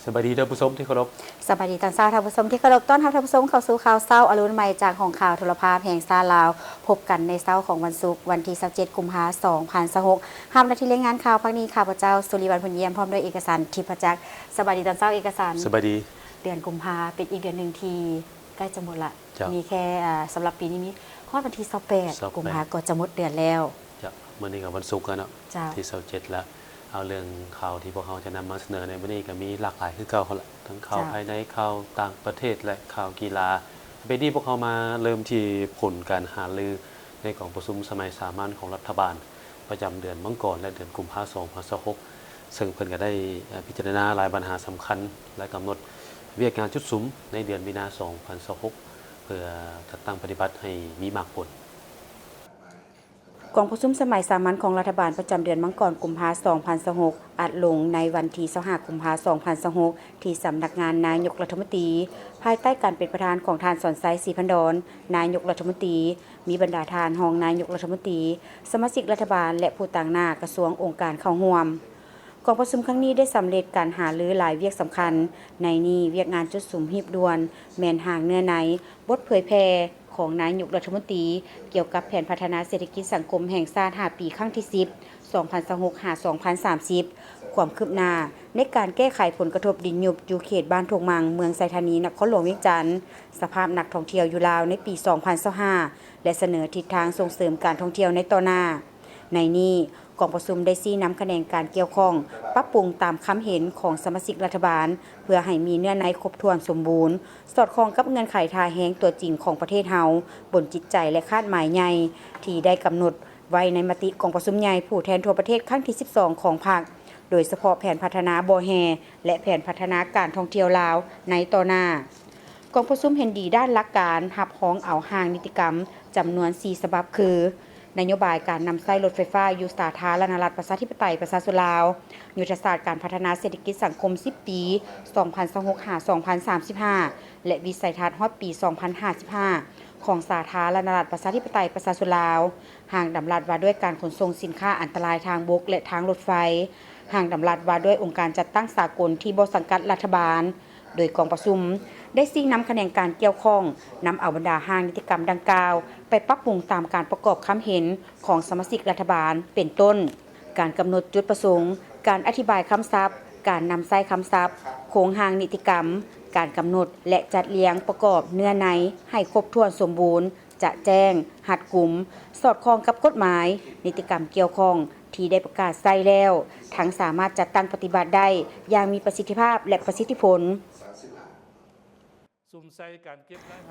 ສະບາຍດີທ່ານຜູ້ຊົມທີ່ເຄົາລົບ. ສະບາຍດີຕອນເຊົ້າທ່ານຜູ້ຊົມທີ່ເຄົາລົບ. ຕ້ອນຮັບທ່ານຜູ້ຊົມເຂົ້າສູ່ຂ່າວເຊົ້າອາລຸນໃໝ່ຈາກຫ້ອງຂ່າວໂທລະພາບແຫ່ງຊາດລາວ. ພົບກັນໃນເຊົ້າຂອງວັນສຸກ ວັນທີຊາວເຈັດ ກຸມພາ ສອງພັນຊາວຫົກ. ຮັບໜ້າທີ່ລາຍງານຂ່າວພາກນີ້ ຂ້າພະເຈົ້າ ສຸລິວັນ ພົນຢ້ຽມ ພ້ອມດ້ວຍເອກະສັນ ທິບພະຈັກ. ສະບາຍດີຕອນເຊົ້າເອກະສັນ. ສະບາຍດີ. ເດືອນກຸມພາເປັນອີກເດືອນໜຶ່ງທີ່ໃກ້ຈະໝົດລະ. ເຈົ້າ. ມີແຄ່ ເອີ ສຳລັບປີນີ້ມີຮອດວັນທີຊາວແປດ ຊາວແປດ ກຸມພາກໍຈະໝົດເດືອນແລ້ວ. ເຈົ້າ. ມື້ນີ້ກໍວັນສຸກແລ້ວເນາະ. ເຈົ້າ. ທີຊາວເຈັດແລ້ວ. ເອົາ ເລື່ອງຂ່າວທີ່ພວກເຮົາຈະນຳມາສະເໜີໃນມື້ນີ້ກໍມີຫຼາກຫຼາຍຄືເກົ່າຫັ້ນລະ, ທັງຂ່າວ ເຈົ້າ ພາຍໃນ, ຂ່າວຕ່າງປະເທດ ແລະ ຂ່າວກິລາ. ປະເພດນີ້ພວກເຮົາມາເລີ່ມທີ່ຜົນການຫາລືໃນກອງປະຊຸມສະໄໝສາມັນຂອງລັດຖະບານປະຈຳເດືອນມັງກອນ ແລະ ເດືອນກຸມພາ ສອງພັນຊາວຫົກ ເຊິ່ງເພິ່ນກໍໄດ້ ເອີ ພິຈາລະນາຫຼາຍບັນຫາສຳຄັນ ແລະ ກຳນົດວຽກງານຈຸດສຸມໃນເດືອນມີນາ ສອງພັນຊາວຫົກ ເພື່ອຈັດຕັ້ງປະຕິບັດໃຫ້ມີໝາກຜົນ. ກອງປະຊຸມສະໄໝສາມັນຂອງລັດຖະບານປະຈຳເດືອນມັງກອນ ກຸມພາ ສອງພັນຊາວຫົກ ອັດລົງໃນວັນທີຊາວຫ້າ ກຸມພາ ສອງພັນຊາວຫົກ ທີ່ສຳນັກງານນາຍົກລັດຖະມົນຕີ ພາຍໃຕ້ການເປັນປະທານຂອງທ່ານ ສອນໄຊ ສີພັນດອນ ນາຍົກລັດຖະມົນຕີ, ມີບັນດາທ່ານຮອງນາຍົກລັດຖະມົນຕີ, ສະມາຊິກລັດຖະບານ ແລະ ຜູ້ຕາງໜ້າກະຊວງ ອົງການເຂົ້າຮ່ວມ. ກອງປະຊຸມຄັ້ງນີ້ໄດ້ສຳເລັດການຫາລືຫຼາຍວຽກສຳຄັນ, ໃນນີ້ວຽກງານຈຸດສຸມຮີບດ່ວນແມ່ນຮ່າງເນື້ອໃນ ບົດເຜີຍແຜ່ຂອງນາຍົກລັດຖະມົນຕີ ກ່ຽວກັບແຜນພັດທະນາເສດຖະກິດສັງຄົມແຫ່ງຊາດຫ້າປີ ຄັ້ງທີສິບ ສອງພັນຊາວຫົກ ຫາ ສອງພັນສາມສິບ, ຄວາມຄືບໜ້າໃນການແກ້ໄຂຜົນກະທົບດິນຍຸບຢູ່ເຂດບ້ານທົ່ງມັງ ເມືອງໄຊທານີ ນະຄອນຫຼວງວຽງຈັນ, ສະພາບນັກທ່ອງທ່ຽວຢູ່ລາວໃນປີສອງພັນຊາວຫ້າ ແລະ ສະເໜີທິດທາງສົ່ງເສີມການທ່ອງທ່ຽວໃນຕໍ່ໜ້າ. ໃນນີ້ ກອງປະຊຸມໄດ້ຊີ້ນຳຂະແໜງການກ່ຽວຂ້ອງ ປັບປຸງຕາມຄຳເຫັນຂອງສະມາຊິກລັດຖະບານ ເພື່ອໃຫ້ມີເນື້ອໃນຄົບຖ້ວນສົມບູນ, ສອດຄ່ອງກັບເງື່ອນໄຂທ່າແຮງຕົວຈິງຂອງປະເທດເຮົາ ບົນຈິດໃຈ ແລະ ຄາດໝາຍໃຫຍ່ ທີ່ໄດ້ກຳນົດໄວ້ໃນມະຕິກອງປະຊຸມໃຫຍ່ຜູ້ແທນທົ່ວປະເທດຄັ້ງທີສິບສອງຂອງພັກ, ໂດຍສະເພາະແຜນພັດທະນາບໍ່ແຮ່ ແລະ ແຜນພັດທະນາການທ່ອງທ່ຽວລາວໃນຕໍ່ໜ້າ. ກອງປະຊຸມເຫັນດີດ້ານຫຼັກການ ຮັບຮອງເອົາຮ່າງນິຕິກຳຈຳນວນສີ່ສະບັບຄື: ນະໂຍບາຍການນຳໃຊ້ລົດໄຟຟ້າຢູ່ສາທາລະນະລັດ ປະຊາທິປະໄຕ ປະຊາຊົນລາວ, ຍຸດທະສາດການພັດທະນາເສດຖະກິດສັງຄົມສິບປີ ສອງພັນຊາວຫົກ ຫາ ສອງພັນສາມສິບຫ້າ ແລະ ວິໄສທັດຮອດປີສອງພັນຫ້າສິບຫ້າ ຂອງສາທາລະນະລັດ ປະຊາທິປະໄຕ ປະຊາຊົນລາວ, ຮ່າງດຳລັດວ່າດ້ວຍການຂົນສົ່ງສິນຄ້າອັນຕະລາຍທາງບົກ ແລະ ທາງລົດໄຟ, ຮ່າງດຳລັດວ່າດ້ວຍອົງການຈັດຕັ້ງສາກົນທີ່ບໍ່ສັງກັດລັດຖະບານ. ໂດຍກອງປະຊຸມໄດ້ຊີ້ນຳຂະແໜງການກ່ຽວຂ້ອງ ນຳເອົາບັນດາຮ່າງນິຕິກຳດັ່ງກ່າວ ໄປປັບປຸງຕາມການປະກອບຄຳເຫັນຂອງສະມາຊິກລັດຖະບານ ເປັນຕົ້ນ ການກຳນົດຈຸດປະສົງ, ການອະທິບາຍຄຳສັບ, ການນຳໃຊ້ຄຳສັບ, ໂຄງຮ່າງນິຕິກຳ, ການກຳນົດ ແລະ ຈັດລຽງປະກອບເນື້ອໃນໃຫ້ຄົບຖ້ວນສົມບູນ, ຈະແຈ້ງ, ຮັດກຸມ, ສອດຄ່ອງກັບກົດໝາຍ, ນິຕິກຳກ່ຽວຂ້ອງທີ່ໄດ້ປະກາດໃຊ້ແລ້ວ, ທັງສາມາດຈັດຕັ້ງປະຕິບັດໄດ້ຢ່າງມີປະສິດທິພາບ ແລະ ປະສິດທິຜົນ.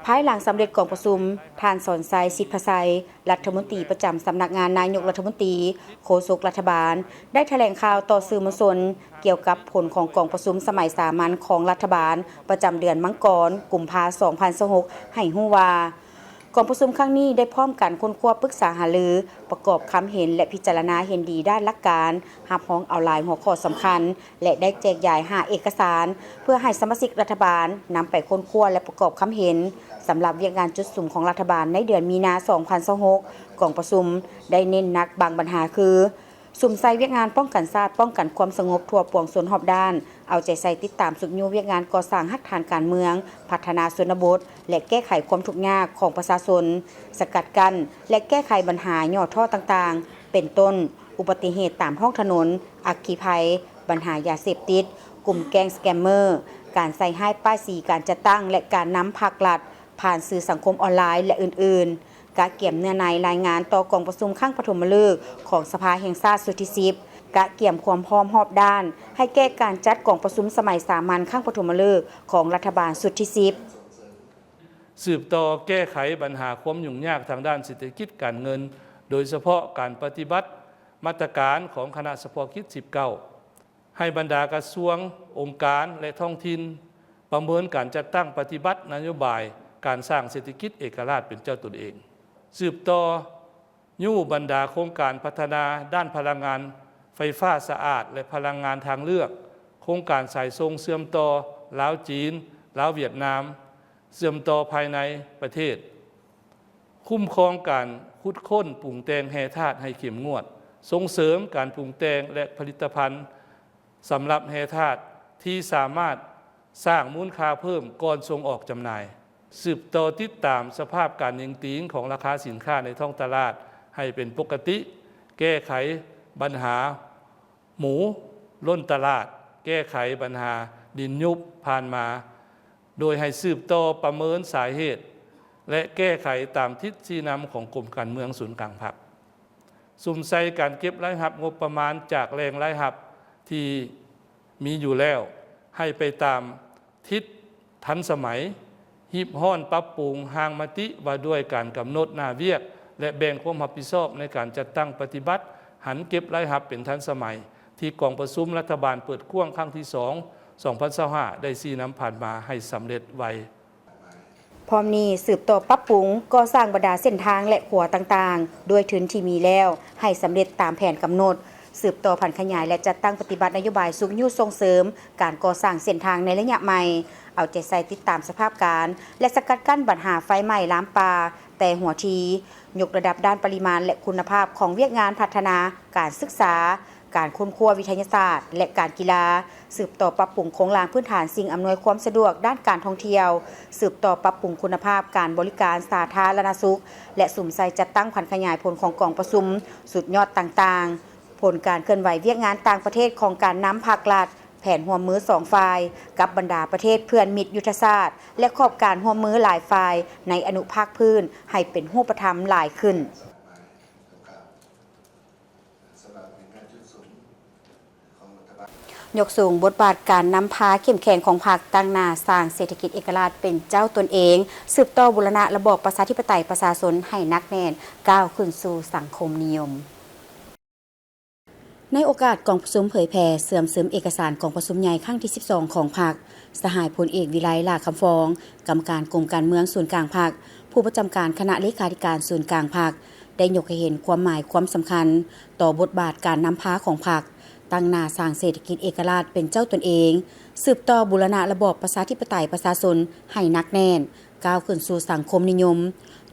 ພາຍຫຼັງສຳເລັດກອງປະຊຸມ, ທ່ານ ສອນໄຊ ສິດພະໄຊ ລັດຖະມົນຕີປະຈຳສຳນັກງານນາຍົກລັດຖະມົນຕີ, ໂຄສົກລັດຖະບານ ໄດ້ຖະແຫຼງຂ່າວຕໍ່ສື່ມວນຊົນ ກ່ຽວກັບຜົນຂອງກອງປະຊຸມສະໄໝສາມັນຂອງລັດຖະບານ ປະຈຳເດືອນມັງກອນ ກຸມພາ ສອງພັນຊາວຫົກ ໃຫ້ຮູ້ວ່າ, ກອງປະຊຸມຄັ້ງນີ້ໄດ້ພ້ອມກັນຄົ້ນຄວ້າປຶກສາຫາລື, ປະກອບຄຳເຫັນ ແລະ ພິຈາລະນາເຫັນດີດ້ານຫຼັກການ, ຮັບຮອງເອົາຫຼາຍຫົວຂໍ້ສຳຄັນ ແລະ ໄດ້ແຈກຢາຍຫ້າເອກະສານ ເພື່ອໃຫ້ສະມາຊິກລັດຖະບານນຳໄປຄົ້ນຄວ້າ ແລະ ປະກອບຄຳເຫັນ. ສຳລັບວຽກງານຈຸດສຸມຂອງລັດຖະບານໃນເດືອນມີນາ ສອງພັນຊາວຫົກ, ກອງປະຊຸມໄດ້ເນັ້ນໜັກບາງບັນຫາຄື ສຸມໃສ່ວຽກງານປ້ອງກັນຊາດ, ປ້ອງກັນຄວາມສະຫງົບທົ່ວປວງຊົນຮອບດ້ານ, ເອົາໃຈໃສ່ຕິດຕາມຊຸກຍູ້ວຽກງານກໍ່ສ້າງຮາກຖານການເມືອງ, ພັດທະນາຊົນນະບົດ ແລະ ແກ້ໄຂຄວາມທຸກຍາກຂອງປະຊາຊົນ, ສະກັດກັ້ນ ແລະ ແກ້ໄຂບັນຫາຫຍໍ້ທໍ້ຕ່າງໆ ເປັນຕົ້ນ ອຸບັດຕິເຫດຕາມທ້ອງຖະໜົນ, ອັກຄີໄພ, ບັນຫາຢາເສບຕິດ, ກຸ່ມແກ້ງສະແກມເມີ, ການໃສ່ຮ້າຍປ້າຍສີການຈັດຕັ້ງ ແລະ ການນຳພັກລັດ ຜ່ານສື່ສັງຄົມອອນລາຍ ແລະ ອື່ນໆ. ກະກຽມເນື້ອໃນລາຍງານຕໍ່ກອງປະຊຸມຄັ້ງປະຖົມມະລຶກຂອງສະພາແຫ່ງຊາດຊຸດທີສິບ, ກະກຽມຄວາມພ້ອມຮອບດ້ານໃຫ້ແກ່ການຈັດກອງປະຊຸມສະໄໝສາມັນຄັ້ງປະຖົມມະລຶກຂອງລັດຖະບານຊຸດທີສິບ. ສືບຕໍ່ແກ້ໄຂບັນຫາຄວາມຫຍຸ້ງຍາກທາງດ້ານເສດຖະກິດການເງິນ, ໂດຍສະເພາະການປະຕິບັດມາດຕະການຂອງຄະນະສະເພາະກິດສິບເກົ້າ ໃຫ້ບັນດາກະຊວງ, ອົງການ ແລະ ທ້ອງຖິ່ນ ປະເມີນການຈັດຕັ້ງປະຕິບັດນະໂຍບາຍການສ້າງເສດຖະກິດເອກະລາດເປັນເຈົ້າຕົນເອງ. ສືບຕໍ່ຍູ້ບັນດາໂຄງການພັດທະນາດ້ານພະລັງງານໄຟຟ້າສະອາດ ແລະ ພະລັງງານທາງເລືອກ, ໂຄງການສາຍສົ່ງເຊື່ອມຕໍ່ລາວ-ຈີນ, ລາວ-ຫວຽດນາມ, ເຊື່ອມຕໍ່ພາຍໃນປະເທດ. ຄຸ້ມຄອງການຂຸດຄົ້ນ, ປຸງແຕ່ງແຮ່ທາດໃຫ້ເຂັ້ມງວດ, ສົ່ງເສີມການປຸງແຕ່ງ ແລະ ຜະລິດຕະພັນສຳລັບແຮ່ທາດ ທີ່ສາມາດສ້າງມູນຄ່າເພີ່ມກ່ອນສົ່ງອອກຈຳໜ່າຍ, ສືບຕໍ່ຕິດຕາມສະພາບການເໜັງຕີງຂອງລາຄາສິນຄ້າໃນທ້ອງຕະຫຼາດໃຫ້ເປັນປົກກະຕິ, ແກ້ໄຂບັນຫາໝູລົ້ນຕະຫຼາດ, ແກ້ໄຂບັນຫາດິນຍຸບຜ່ານມາ, ໂດຍໃຫ້ສືບຕໍ່ປະເມີນສາເຫດ ແລະ ແກ້ໄຂຕາມທິດຊີ້ນຳຂອງກົມການເມືອງສູນກາງພັກ. ສຸມໃສ່ການເກັບລາຍຮັບງົບປະມານຈາກແຫຼ່ງລາຍຮັບທີ່ມີຢູ່ແລ້ວ ໃຫ້ໄປຕາມທິດທັນສະໄໝ, ຮີບຮ້ອນປັບປຸງຮ່າງມະຕິວ່າດ້ວຍການກຳນົດໜ້າວຽກ ແລະ ແບ່ງຄວາມຮັບຜິດຊອບໃນການຈັດຕັ້ງປະຕິບັດຫັນເກັບລາຍຮັບເປັນທັນສະໄໝ ທີ່ກອງປະຊຸມລັດຖະບານເປີດກວ້າງຄັ້ງທີສອງ ສອງພັນຊາວຫ້າ ໄດ້ຊີ້ນຳຜ່ານມາໃຫ້ສຳເລັດໄວ. ພ້ອມນີ້ ສືບຕໍ່ປັບປຸງ, ກໍ່ສ້າງບັນດາເສັ້ນທາງ ແລະ ຂົວຕ່າງໆ ດ້ວຍທຶນທີ່ມີແລ້ວ ໃຫ້ສຳເລັດຕາມແຜນກຳນົດ, ສືບຕໍ່ຜັນຂະຫຍາຍ ແລະ ຈັດຕັ້ງປະຕິບັດນະໂຍບາຍຊຸກຍູ້ສົ່ງເສີມການກໍ່ສ້າງເສັ້ນທາງໃນໄລຍະໃໝ່, ເອົາໃຈໃສ່ຕິດຕາມສະພາບການ ແລະ ສະກັດກັ້ນບັນຫາໄຟໄໝ້ລາມປ່າແຕ່ຫົວທີ, ຍົກລະດັບດ້ານປະລິມານ ແລະ ຄຸນນະພາບຂອງວຽກງານພັດທະນາການສຶກສາ, ການຄົ້ນຄວ້າວິທະຍາສາດ ແລະ ການກິລາ, ສືບຕໍ່ປັບປຸງໂຄງລ່າງພື້ນຖານສິ່ງອຳນວຍຄວາມສະດວກດ້ານການທ່ອງທ່ຽວ, ສືບຕໍ່ປັບປຸງຄຸນນະພາບການບໍລິການສາທາລະນະສຸກ ແລະ ສຸມໃສ່ຈັດຕັ້ງຜັນຂະຫຍາຍຜົນຂອງກອງປະຊຸມສຸດຍອດຕ່າງໆ, ຜົນການເຄື່ອນໄຫວວຽກງານຕ່າງປະເທດຂອງການນຳພັກລັດ, ແຜນຮ່ວມມືສອງຝ່າຍກັບບັນດາປະເທດເພື່ອນມິດຍຸດທະສາດ ແລະ ຂອບການຮ່ວມມືຫຼາຍຝ່າຍໃນອະນຸພາກພື້ນໃຫ້ເປັນຮູບປະທຳຫຼາຍຂຶ້ນ. ຍົກສູງບົດບາດການນຳພາເຂັ້ມແຂງຂອງພັກ, ຕັ້ງໜ້າສ້າງເສດຖະກິດເອກະລາດເປັນເຈົ້າຕົນເອງ, ສືບຕໍ່ບູລະນະລະບອບປະຊາທິປະໄຕປະຊາຊົນໃຫ້ໜັກແໜ້ນ, ກ້າວຂຶ້ນສູ່ສັງຄົມນິຍົມ. ໃນໂອກາດກອງປະຊຸມເຜີຍແຜ່ເຊື່ອມຊຶມເອກະສານກອງປະຊຸມໃຫຍ່ຄັ້ງທີສິບສອງຂອງພັກ, ສະຫາຍພົນເອກ ວິໄລ ຫຼ້າຄຳຟອງ, ກຳມະການກົມການເມືອງສູນກາງພັກ, ຜູ້ປະຈຳການຄະນະເລຂາທິການສູນກາງພັກ, ໄດ້ຍົກໃຫ້ເຫັນຄວາມໝາຍຄວາມສຳຄັນຕໍ່ບົດບາດການນຳພາຂອງພັກ, ຕັ້ງໜ້າສ້າງເສດຖະກິດເອກະລາດເປັນເຈົ້າຕົນເອງ, ສືບຕໍ່ບູລະນະລະບອບປະຊາທິປະໄຕປະຊາຊົນໃຫ້ໜັກແໜ້ນ, ກ້າວຂຶ້ນສູ່ສັງຄົມນິຍົມ,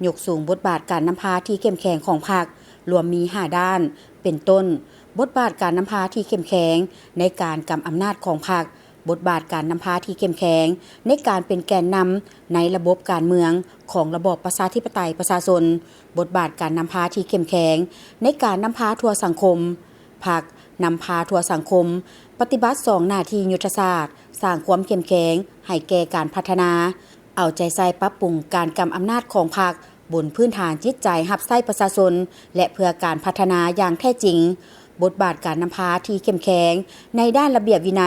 ຍົກສູງບົດບາດການນຳພາທີ່ເຂັ້ມແຂງຂອງພັກ, ລວມມີຫ້າດ້ານ, ເປັນຕົ້ນ, ບົດບາດການນຳພາທີ່ເຂັ້ມແຂງໃນການກຳອຳນາດຂອງພັກ, ບົດບາດການນຳພາທີ່ເຂັ້ມແຂງໃນການເປັນແກນນຳໃນລະບົບການເມືອງຂອງລະບອບປະຊາທິປະໄຕປະຊາຊົນ, ບົດບາດການນຳພາທີ່ເຂັ້ມແຂງໃນການນຳພາທົ່ວສັງຄົມ, ພັກນຳພາທົ່ວສັງຄົມ ປະຕິບັດສອງໜ້າທີ່ຍຸດທະສາດ, ສ້າງຄວາມເຂັ້ມແຂງໃຫ້ແກ່ການພັດທະນາ, ເອົາໃຈໃສ່ປັບປຸງການກຳອຳນາດຂອງພັກ ບົນພື້ນຖານຈິດໃຈຮັບໃຊ້ປະຊາຊົນ ແລະ ເພື່ອການພັດທະນາຢ່າງແທ້ຈິງ, ບົດບາດການນຳພາທີ່ເຂັ້ມແຂງໃນດ້ານລະບຽບວິໄນ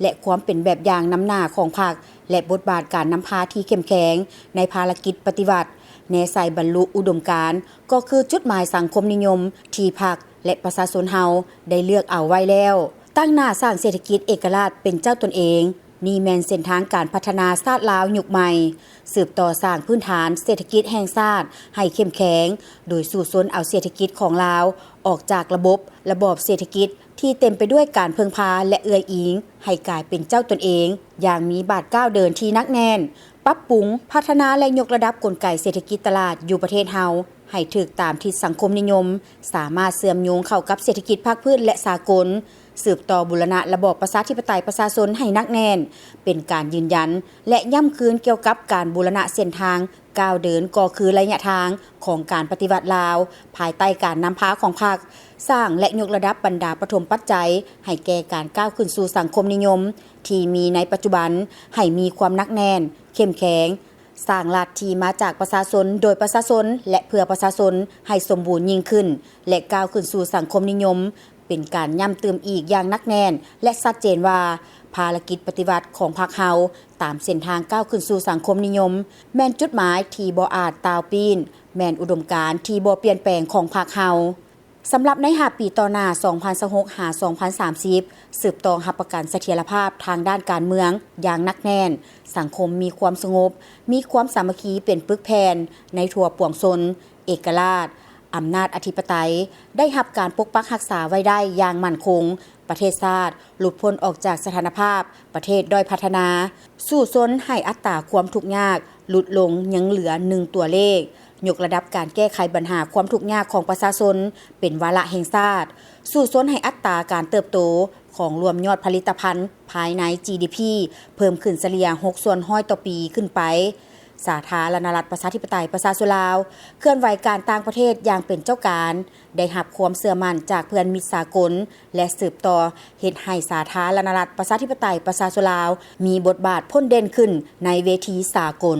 ແລະ ຄວາມເປັນແບບຢ່າງນຳໜ້າຂອງພັກ ແລະ ບົດບາດການນຳພາທີ່ເຂັ້ມແຂງໃນພາລະກິດປະຕິວັດ, ແນໃສ່ບັນລຸອຸດົມການ ກໍຄືຈຸດໝາຍສັງຄົມນິຍົມທີ່ພັກ ແລະ ປະຊາຊົນເຮົາໄດ້ເລືອກເອົາໄວ້ແລ້ວ. ຕັ້ງໜ້າສ້າງເສດຖະກິດເອກະລາດເປັນເຈົ້າຕົນເອງ, ນີ້ແມ່ນເສັ້ນທາງການພັດທະນາຊາດລາວຍຸກໃໝ່, ສືບຕໍ່ສ້າງພື້ນຖານເສດຖະກິດແຫ່ງຊາດໃຫ້ເຂັ້ມແຂງ, ໂດຍສູ້ຊົນເອົາເສດຖະກິດຂອງລາວອອກຈາກລະບົບ, ລະບອບເສດຖະກິດທີ່ເຕັມໄປດ້ວຍການເພິ່ງພາ ແລະ ເອື້ອຍອີງ ໃຫ້ກາຍເປັນເຈົ້າຕົນເອງຢ່າງມີບາດກ້າວເດີນທີ່ໜັກແໜ້ນ, ປັບປຸງ, ພັດທະນາ ແລະ ຍົກລະດັບກົນໄກເສດຖະກິດຕະຫຼາດຢູ່ປະເທດເຮົາ ໃຫ້ຖືກຕາມທິດສັງຄົມນິຍົມ, ສາມາດເຊື່ອມໂຍງເຂົ້າກັບເສດຖະກິດພາກພື້ນ ແລະ ສາກົນ, ສືບຕໍ່ບູລະນະລະບອບປະຊາທິປະໄຕປະຊາຊົນໃຫ້ໜັກແໜ້ນ, ເປັນການຢືນຢັນ ແລະ ຢ້ຳຄືນກ່ຽວກັບການບູລະນະເສັ້ນທາງກ້າວເດີນ ກໍຄືໄລຍະທາງຂອງການປະຕິວັດລາວ ພາຍໃຕ້ການນຳພາຂອງພັກ, ສ້າງ ແລະ ຍົກລະດັບບັນດາປະຖົມປັດໄຈໃຫ້ແກ່ການກ້າວຂຶ້ນສູ່ສັງຄົມນິຍົມທີ່ມີໃນປັດຈຸບັນ ໃຫ້ມີຄວາມໜັກແໜ້ນ, ເຂັ້ມແຂງ, ສ້າງລັດທີ່ມາຈາກປະຊາຊົນ, ໂດຍປະຊາຊົນ ແລະ ເພື່ອປະຊາຊົນ ໃຫ້ສົມບູນຍິ່ງຂຶ້ນ ແລະ ກ້າວຂຶ້ນສູ່ສັງຄົມນິຍົມ, ເປັນການຢ້ຳຕື່ມອີກຢ່າງໜັກແໜ້ນ ແລະ ຊັດເຈນວ່າ ພາລະກິດປະຕິວັດຂອງພັກເຮົາ ຕາມເສັ້ນທາງກ້າວຂຶ້ນສູ່ສັງຄົມນິຍົມ ແມ່ນຈຸດໝາຍທີ່ບໍ່ອາດຕ່າວປີ້ນ, ແມ່ນອຸດົມການທີ່ບໍ່ປ່ຽນແປງຂອງພັກເຮົາ. ສຳລັບໃນຫ້າປີຕໍ່ໜ້າ ສອງພັນຊາວຫົກ ຫາ ສອງພັນສາມສິບ ສືບຕໍ່ຮັບປະກັນສະຖຽນລະພາບທາງດ້ານການເມືອງຢ່າງໜັກແໜ້ນ, ສັງຄົມມີຄວາມສະຫງົບ, ມີຄວາມສາມັກຄີເປັນປຶກແຜ່ນໃນທົ່ວປວງຊົນ, ເອກະລາດ, ອຳນາດອະທິປະໄຕ ໄດ້ຮັບການປົກປັກຮັກສາໄວ້ໄດ້ຢ່າງໝັ້ນຄົງ, ປະເທດຊາດຫຼຸດພົ້ນອອກຈາກສະຖານະພາບປະເທດດ້ອຍພັດທະນາ, ສູ້ຊົນໃຫ້ອັດຕາຄວາມທຸກຍາກຫຼຸດລົງຍັງເຫຼືອໜຶ່ງຕົວເລກ, ຍົກລະດັບການແກ້ໄຂບັນຫາຄວາມທຸກຍາກຂອງປະຊາຊົນເປັນວາລະແຫ່ງຊາດ, ສູ້ຊົນໃຫ້ອັດຕາການເຕີບໂຕຂອງລວມຍອດຜະລິດຕະພັນພາຍໃນ ຈີດີພີ ເພີ່ມຂຶ້ນສະເລ່ຍຫົກສ່ວນຮ້ອຍຕໍ່ປີຂຶ້ນໄປ. ສາທາລະນະລັດປະຊາທິປະໄຕປະຊາຊົນລາວ ເຄື່ອນໄຫວການຕ່າງປະເທດຢ່າງເປັນເຈົ້າການ, ໄດ້ຮັບຄວາມເຊື່ອໝັ້ນຈາກເພື່ອນມິດສາກົນ ແລະ ສືບຕໍ່ເຮັດໃຫ້ສາທາລະນະລັດປະຊາທິປະໄຕປະຊາຊົນລາວ ມີບົດບາດພົ້ນເດັ່ນຂຶ້ນໃນເວທີສາກົນ.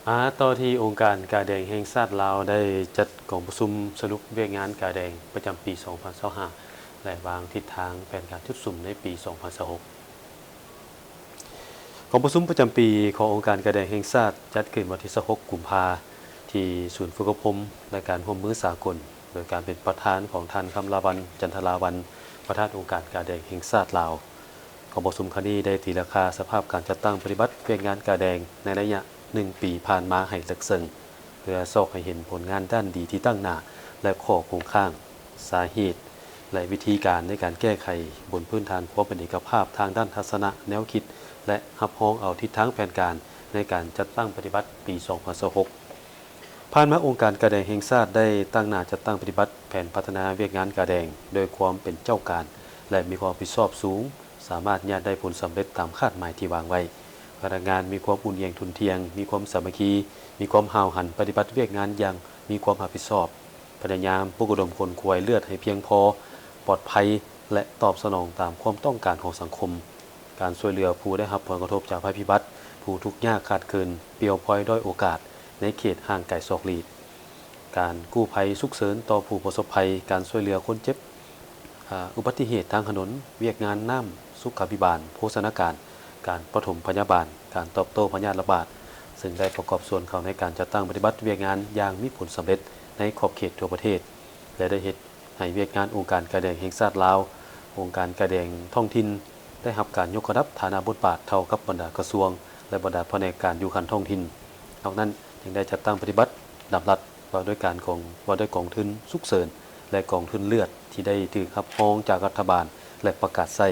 ອາ ຕໍ່ທີ່ອົງການກາແດງແຫ່ງຊາດລາວ ໄດ້ຈັດກອງປະຊຸມສະຫຼຸບວຽກງານກາແດງປະຈຳປີສອງພັນຊາວຫ້າ ແລະ ວາງທິດທາງແຜນການຈຸດສຸມໃນປີສອງພັນຊາວຫົກ. ກອງປະຊຸມປະຈຳປີຂອງອົງການກາແດງແຫ່ງຊາດ ຈັດຂຶ້ນວັນທີຊາວຫົກ ກຸມພາ ທີ່ສູນຝຶກອົບຮົມ ແລະ ການຮ່ວມມືສາກົນ ໂດຍການເປັນປະທານຂອງທ່ານ ຄຳລາວັນ ຈັນທະລາວັນ ປະທານອົງການກາແດງແຫ່ງຊາດລາວ. ກອງປະຊຸມຄັ້ງນີ້ໄດ້ຕີລາຄາສະພາບການຈັດຕັ້ງປະຕິບັດວຽກງານກາແດງໃນໄລຍະໜຶ່ງປີຜ່ານມາໃຫ້ເລິກເຊິ່ງ, ເພື່ອຊອກໃຫ້ເຫັນຜົນງານດ້ານດີທີ່ຕັ້ງໜ້າ ແລະ ຂໍ້ຄົງຄ້າງ, ສາເຫດ ແລະ ວິທີການໃນການແກ້ໄຂ ບົນພື້ນຖານຄວາມເປັນເອກະພາບທາງດ້ານທັດສະນະແນວຄິດ ແລະ ຮັບຮອງເອົາທິດທາງແຜນການໃນການຈັດຕັ້ງປະຕິບັດປີສອງພັນຊາວຫົກ. ຜ່ານມາ ອົງການກາແດງແຫ່ງຊາດໄດ້ຕັ້ງໜ້າຈັດຕັ້ງປະຕິບັດແຜນພັດທະນາວຽກງານກາແດງດ້ວຍຄວາມເປັນເຈົ້າການ ແລະ ມີຄວາມຮັບຜິດຊອບສູງ, ສາມາດຍາດໄດ້ຜົນສຳເລັດຕາມຄາດໝາຍທີ່ວາງໄວ້. ພະນັກງານມີຄວາມອຸ່ນແຮງທຸ່ນທ່ຽງ, ມີຄວາມສາມັກຄີ, ມີຄວາມຫ້າວຫັນປະຕິບັດວຽກງານຢ່າງມີຄວາມຮັບຜິດຊອບ, ພະຍາຍາມປຸກລະດົມຂົນຂວາຍເລືອດໃຫ້ພຽງພໍ, ປອດໄພ ແລະ ຕອບສະໜອງຕາມຄວາມຕ້ອງການຂອງສັງຄົມ. ການຊ່ວຍເຫຼືອຜູ້ໄດ້ຮັບຜົນກະທົບຈາກໄພພິບັດ, ຜູ້ທຸກຍາກຂາດເຂີນ, ປ່ຽວພອຍດ້ອຍໂອກາດໃນເຂດຫ່າງໄກສອກຫຼີກ, ການກູ້ໄພສຸກເສີນຕໍ່ຜູ້ປະສົບໄພ, ການຊ່ວຍເຫຼືອຄົນເຈັບ, ອາ, ອຸບັດຕິເຫດທາງຖະໜົນ, ວຽກງານນ້ຳ, ສຸຂາພິບານ, ໂພຊະນາການ, ການປະຖົມພະຍາບານ, ການຕອບໂຕ້ພະຍາດລະບາດ, ເຊິ່ງໄດ້ປະກອບສ່ວນເຂົ້າໃນການຈັດຕັ້ງປະຕິບັດວຽກງານຢ່າງມີຜົນສຳເລັດໃນຂອບເຂດທົ່ວປະເທດ ແລະ ໄດ້ເຮັດ ໃຫ້ວຽກງານອົງການກາແດງແຫ່ງຊາດລາວ, ອົງການກາແດງທ້ອງຖິ່ນ ໄດ້ຮັບການຍົກລະດັບຖານະບົດບາດເທົ່າກັບບັນດາກະຊວງ ແລະ ບັນດາພະແນກການຢູ່ຂັ້ນທ້ອງຖິ່ນ. ນອກນັ້ນ ຍັງໄດ້ຈັດຕັ້ງປະຕິບັດດຳລັດວ່າດ້ວຍການກອງ, ວ່າດ້ວຍກອງທຶນສຸກເສີນ ແລະ ກອງທຶນເລືອດ ທີ່ໄດ້ຖືກຮັບຮອງຈາກລັດຖະບານ ແລະ ປະກາດໃຊ້.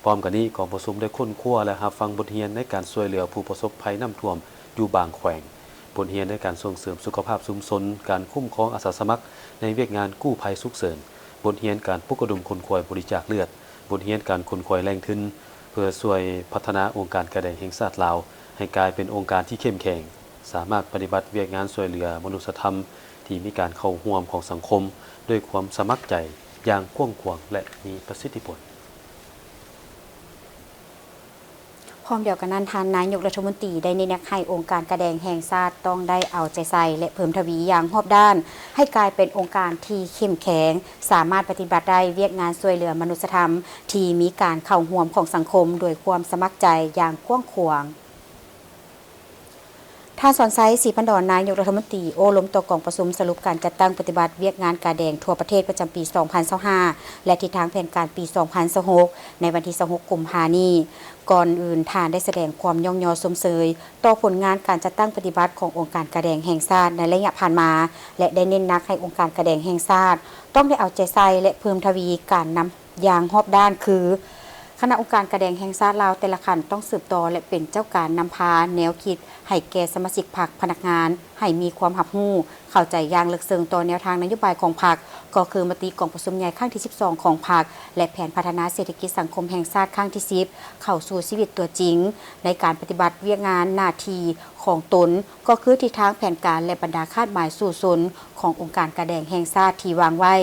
ພ້ອມກັນນີ້, ກອງປະຊຸມໄດ້ຄົ້ນຄວ້າ ແລະ ຮັບຟັງບົດຮຽນໃນການຊ່ວຍເຫຼືອຜູ້ປະສົບໄພນ້ຳຖ້ວມຢູ່ບາງແຂວງ, ບົດຮຽນໃນການສົ່ງເສີມສຸຂະພາບຊຸມຊົນ, ການຄຸ້ມຄອງອາສາສະໝັກໃນວຽກງານກູ້ໄພສຸກເສີນ, ບົດຮຽນການປຸກລະດົມຂົນຂວາຍບໍລິຈາກເລືອດ, ບົດຮຽນການຂົນຂວາຍແຫຼ່ງທຶນ ເພື່ອຊ່ວຍພັດທະນາອົງການກາແດງແຫ່ງຊາດລາວ ໃຫ້ກາຍເປັນອົງການທີ່ເຂັ້ມແຂງ, ສາມາດປະຕິບັດວຽກງານຊ່ວຍເຫຼືອມະນຸດສະທຳທີ່ມີການເຂົ້າຮ່ວມຂອງສັງຄົມດ້ວຍຄວາມສະໝັກໃຈຢ່າງກວ້າງຂວາງ ແລະ ມີປະສິດທິຜົນ. ພ້ອມດຽວກັນນັ້ນ, ທ່ານນາຍົກລັດຖະມົນຕີໄດ້ເນັ້ນໜັກໃຫ້ອົງການກາແດງແຫ່ງຊາດຕ້ອງໄດ້ເອົາໃຈໃສ່ ແລະ ເພີ່ມທະວີຢ່າງຮອບດ້ານ ໃຫ້ກາຍເປັນອົງການທີ່ເຂັ້ມແຂງ, ສາມາດປະຕິບັດໄດ້ວຽກງານຊ່ວຍເຫຼືອມະນຸດສະທຳທີ່ມີການເຂົ້າຮ່ວມຂອງສັງຄົມໂດຍຄວາມສະໝັກໃຈຢ່າງກວ້າງຂວາງ. ທ່ານ ສອນໄຊ ສີພັນດອນ ນາຍົກລັດຖະມົນຕີ ໂອ້ລົມຕໍ່ກອງປະຊຸມສະຫຼຸບການຈັດຕັ້ງປະຕິບັດວຽກງານກາແດງທົ່ວປະເທດປະຈຳປີສອງພັນຊາວຫ້າ ແລະ ທິດທາງແຜນການປີສອງພັນຊາວຫົກ ໃນວັນທີຊາວຫົກ ກຸມພານີ້. ກ່ອນອື່ນ, ທ່ານໄດ້ສະແດງຄວາມຍ້ອງຍໍຊົມເຊີຍຕໍ່ຜົນງານການຈັດຕັ້ງປະຕິບັດຂອງອົງການກາແດງແຫ່ງຊາດໃນໄລຍະຜ່ານມາ ແລະ ໄດ້ເນັ້ນໜັກໃຫ້ອົງການກາແດງແຫ່ງຊາດຕ້ອງໄດ້ເອົາໃຈໃສ່ ແລະ ເພີ່ມທະວີການນຳ ຢ່າງຮອບດ້ານຄື ຄະນະອົງການກາແດງແຫ່ງຊາດລາວແຕ່ລະຂັ້ນຕ້ອງສືບຕໍ່ ແລະ ເປັນເຈົ້າການນຳພາແນວຄິດໃຫ້ແກ່ສະມາຊິກພັກ, ພະນັກງານ ໃຫ້ມີຄວາມຮັບຮູ້, ເຂົ້າໃຈຢ່າງເລິກເຊິ່ງຕໍ່ແນວທາງນະໂຍບາຍຂອງພັກ, ກໍຄືມະຕິກອງປະຊຸມໃຫຍ່ຄັ້ງທີສິບສອງຂອງພັກ ແລະ ແຜນພັດທະນາເສດຖະກິດສັງຄົມແຫ່ງຊາດຄັ້ງທີສິບ ເຂົ້າສູ່ຊີວິດຕົວຈິງ ໃນການປະຕິບັດວຽກງານໜ້າທີ່ຂອງຕົນ ກໍຄືທິດທາງແຜນການ ແລະ ບັນດາຄາດໝາຍສູ້ຊົນຂອງອົງການກາແດງແຫ່ງຊາດທີ່ວາງໄວ້,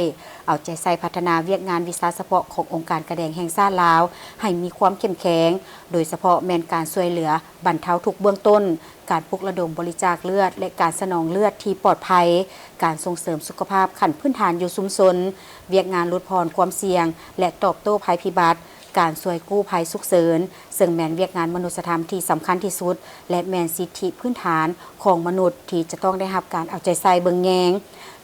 ເອົາໃຈໃສ່ພັດທະນາວຽກງານວິຊາສະເພາະຂອງອົງການກາແດງແຫ່ງຊາດລາວໃຫ້ມີຄວາມເຂັ້ມແຂງ, ໂດຍສະເພາະແມ່ນການຊ່ວຍເຫຼືອບັນເທົາທຸກເບື້ອງຕົ້ນ, ການປຸກລະດົມບໍລິຈາກເລືອດ ແລະ ການສະໜອງເລືອດທີ່ປອດໄພ, ການສົ່ງເສີມສຸຂະພາບຂັ້ນພື້ນຖານຢູ່ຊຸມຊົນ, ວຽກງານຫຼຸດຜ່ອນຄວາມສ່ຽງ ແລະ ຕອບໂຕ້ໄພພິບັດ, ການຊ່ວຍກູ້ໄພສຸກເສີນ, ເຊິ່ງແມ່ນວຽກງານມະນຸດສະທຳທີ່ສຳຄັນທີ່ສຸດ ແລະ ແມ່ນສິດທິພື້ນຖານຂອງມະນຸດທີ່ຈະຕ້ອງໄດ້ຮັບການເອົາໃຈໃສ່ເບິ່ງແຍງ.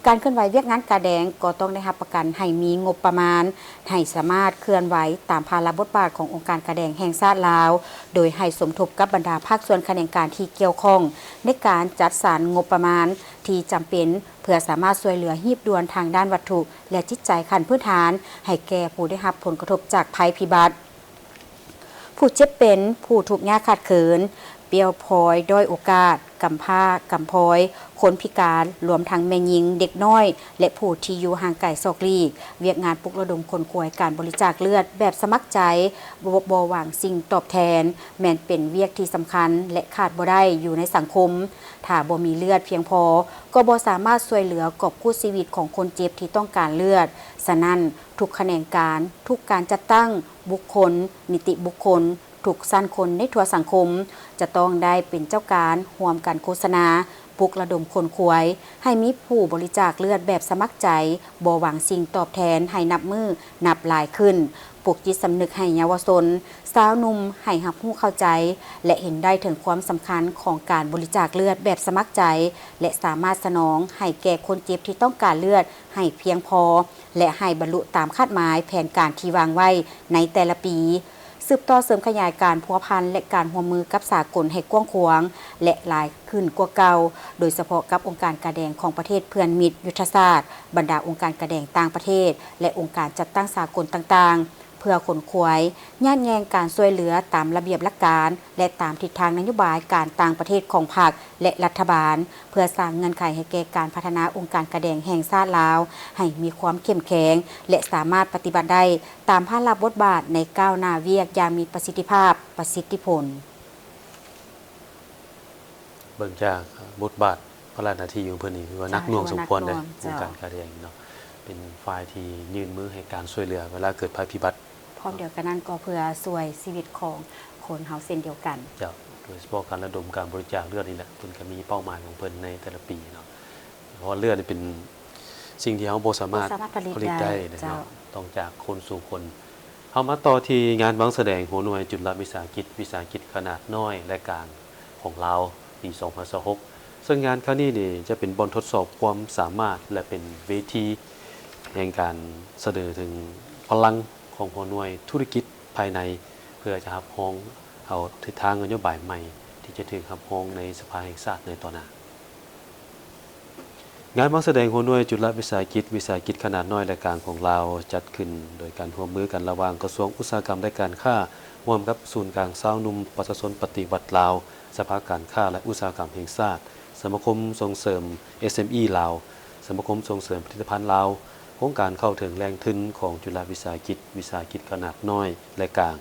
ການເຄື່ອນໄຫວວຽກງານກາແດງກໍຕ້ອງໄດ້ຮັບປະກັນໃຫ້ມີງົບປະມານ ໃຫ້ສາມາດເຄື່ອນໄຫວຕາມພາລະບົດບາດຂອງອົງການກາແດງແຫ່ງຊາດລາວ, ໂດຍໃຫ້ສົມທົບກັບບັນດາພາກສ່ວນຂະແໜງການທີ່ກ່ຽວຂ້ອງ ໃນການຈັດສັນງົບປະມານທີ່ຈຳເປັນ ເພື່ອສາມາດຊ່ວຍເຫຼືອຮີບດ່ວນທາງດ້ານວັດຖຸ ແລະ ຈິດໃຈຂັ້ນພື້ນຖານ ໃຫ້ແກ່ຜູ້ໄດ້ຮັບຜົນກະທົບຈາກໄພພິບັດ. ຜູ້ເຈັບເປັນ, ຜູ້ທຸກຍາກຂາດເຂີນ, ປ່ຽວພອຍດ້ອຍໂອກາດ, ກຳພ້າກຳພອຍ, ຄົນພິການ, ລວມທັງແມ່ຍິງ, ເດັກນ້ອຍ ແລະ ຜູ້ທີ່ຢູ່ຫ່າງໄກສອກຫຼີກ, ວຽກງານປຸກລະດົມຂົນຂວາຍການບໍລິຈາກເລືອດແບບສະໝັກໃຈ ບໍ່ ບໍ່ຫວັງສິ່ງຕອບແທນ ແມ່ນເປັນວຽກທີ່ສຳຄັນ ແລະ ຂາດບໍ່ໄດ້ຢູ່ໃນສັງຄົມ. ຖ້າບໍ່ມີເລືອດພຽງພໍ ກໍບໍ່ສາມາດຊ່ວຍເຫຼືອກອບກູ້ຊີວິດຂອງຄົນເຈັບທີ່ຕ້ອງການເລືອດ. ສະນັ້ນ, ທຸກຂະແໜງການ, ທຸກການຈັດຕັ້ງ, ບຸກຄົນ, ນິຕິບຸກຄົນ, ທຸກຊັ້ນຄົນໃນທົ່ວສັງຄົມ ຈະຕ້ອງໄດ້ເປັນເຈົ້າການຮ່ວມກັນໂຄສະນາ, ປຸກລະດົມຂົນຂວາຍ ໃຫ້ມີຜູ້ບໍລິຈາກເລືອດແບບສະໝັກໃຈ, ບໍ່ຫວັງສິ່ງຕອບແທນໃຫ້ນັບມື້ນັບຫຼາຍຂຶ້ນ, ປຸກຈິດສຳນຶກໃຫ້ເຍົາວະຊົນ, ຊາວໜຸ່ມໃຫ້ຮັບຮູ້ເຂົ້າໃຈ ແລະ ເຫັນໄດ້ເຖິງຄວາມສຳຄັນຂອງການບໍລິຈາກເລືອດແບບສະໝັກໃຈ ແລະ ສາມາດສະໜອງໃຫ້ແກ່ຄົນເຈັບທີ່ຕ້ອງການເລືອດໃຫ້ພຽງພໍ ແລະ ໃຫ້ບັນລຸຕາມຄາດໝາຍແຜນການທີ່ວາງໄວ້ໃນແຕ່ລະປີ. ສືບຕໍ່ເສີມຂະຫຍາຍການພົວພັນ ແລະ ການຮ່ວມມືກັບສາກົນໃຫ້ກວ້າງຂວາງ ແລະ ຫຼາຍຂຶ້ນກວ່າເກົ່າ, ໂດຍສະເພາະກັບອົງການກາແດງຂອງປະເທດເພື່ອນມິດຍຸດທະສາດ, ບັນດາອົງການກາແດງຕ່າງປະເທດ ແລະ ອົງການຈັດຕັ້ງສາກົນຕ່າງໆ, ເພື່ອຂົນຂວາຍ, ຍາດແຍ່ງການຊ່ວຍເຫຼືອຕາມລະບຽບຫຼັກການ ແລະ ຕາມທິດທາງນະໂຍບາຍການຕ່າງປະເທດຂອງພັກ ແລະ ລັດຖະບານ, ເພື່ອສ້າງເງື່ອນໄຂໃຫ້ແກ່ການພັດທະນາອົງການກາແດງແຫ່ງຊາດລາວໃຫ້ມີຄວາມເຂັ້ມແຂງ ແລະ ສາມາດປະຕິບັດໄດ້ຕາມພາລະບົດບາດໃນກ້າວໜ້າວຽກຢ່າງມີປະສິດທິພາບ, ປະສິດທິຜົນ. ເບິ່ງຈາກບົດບາດພາລະໜ້າທີ່ຂອງເພິ່ນນີ້ ຖືວ່າໜັກໜ່ວງສົມຄວນເດ້ ເຈົ້າ ອົງການກາແດງເນາະ ເປັນຝ່າຍທີ່ຍື່ນມືໃຫ້ການຊ່ວຍເຫຼືອເວລາເກີດໄພພິບັດ. ພ້ອມດຽວກັນນັ້ນກໍເພື່ອຊ່ວຍຊີວິດຂອງຄົນເຮົາເຊັ່ນດຽວກັນ. ເຈົ້າ ໂດຍສະເພາະການລະດົມການບໍລິຈາກເລືອດນີ້ແຫຼະ ເພິ່ນກໍມີເປົ້າໝາຍຂອງເພິ່ນໃນແຕ່ລະປີເນາະ ເພາະວ່າເລືອດນີ້ເປັນສິ່ງທີ່ເຮົາບໍ່ສາມາດ ບໍ່ສາມາດຜະລິດ ຜະລິດໄດ້ ໄດ້ເນາະ ເຈົ້າ ຕ້ອງຈາກຄົນສູ່ຄົນ. ເຮົາມາຕໍ່ທີ່ງານວາງສະແດງຫົວໜ່ວຍຈຸລະວິສາຫະກິດ ວິສາຫະກິດຂະໜາດນ້ອຍ ແລະ ກາງຂອງລາວ ປີສອງພັນຊາວຫົກ ເຊິ່ງງານຄັ້ງນີ້ນີ້ຈະເປັນບ່ອນທົດສອບຄວາມສາມາດ ແລະ ເປັນເວທີແຫ່ງການສະເໜີເຖິງພະລັງຂອງຫົວໜ່ວຍທຸລະກິດພາຍໃນ ເພື່ອຈະຮັບຮອງເອົາທິດທາງນະໂຍບາຍໃໝ່ ທີ່ຈະຖືກຮັບຮອງໃນສະພາແຫ່ງຊາດໃນຕໍ່ໜ້າ. ງານວາງສະແດງຫົວໜ່ວຍຈຸລະວິສາຫະກິດ ວິສາຫະກິດຂະໜາດນ້ອຍ ແລະ ກາງຂອງລາວ ຈັດຂຶ້ນໂດຍການຮ່ວມມືກັນລະຫວ່າງກະຊວງອຸດສາຫະກຳ ແລະ ການຄ້າ ຮ່ວມກັບສູນກາງຊາວໜຸ່ມປະຊາຊົນປະຕິວັດລາວ, ສະພາການຄ້າ ແລະ ອຸດສາຫະກຳແຫ່ງຊາດ, ສະມາຄົມສົ່ງເສີມ ເອສເອັມອີ ລາວ, ສະມາຄົມສົ່ງເສີມຜະລິດຕະພັນລາວ, ໂຄງການເຂົ້າເຖິງແຫຼ່ງທຶນຂອງຈຸລະວິສາຫະກິດ ວິສາຫະກິດຂະໜາດນ້ອຍ ແລະ ກາງ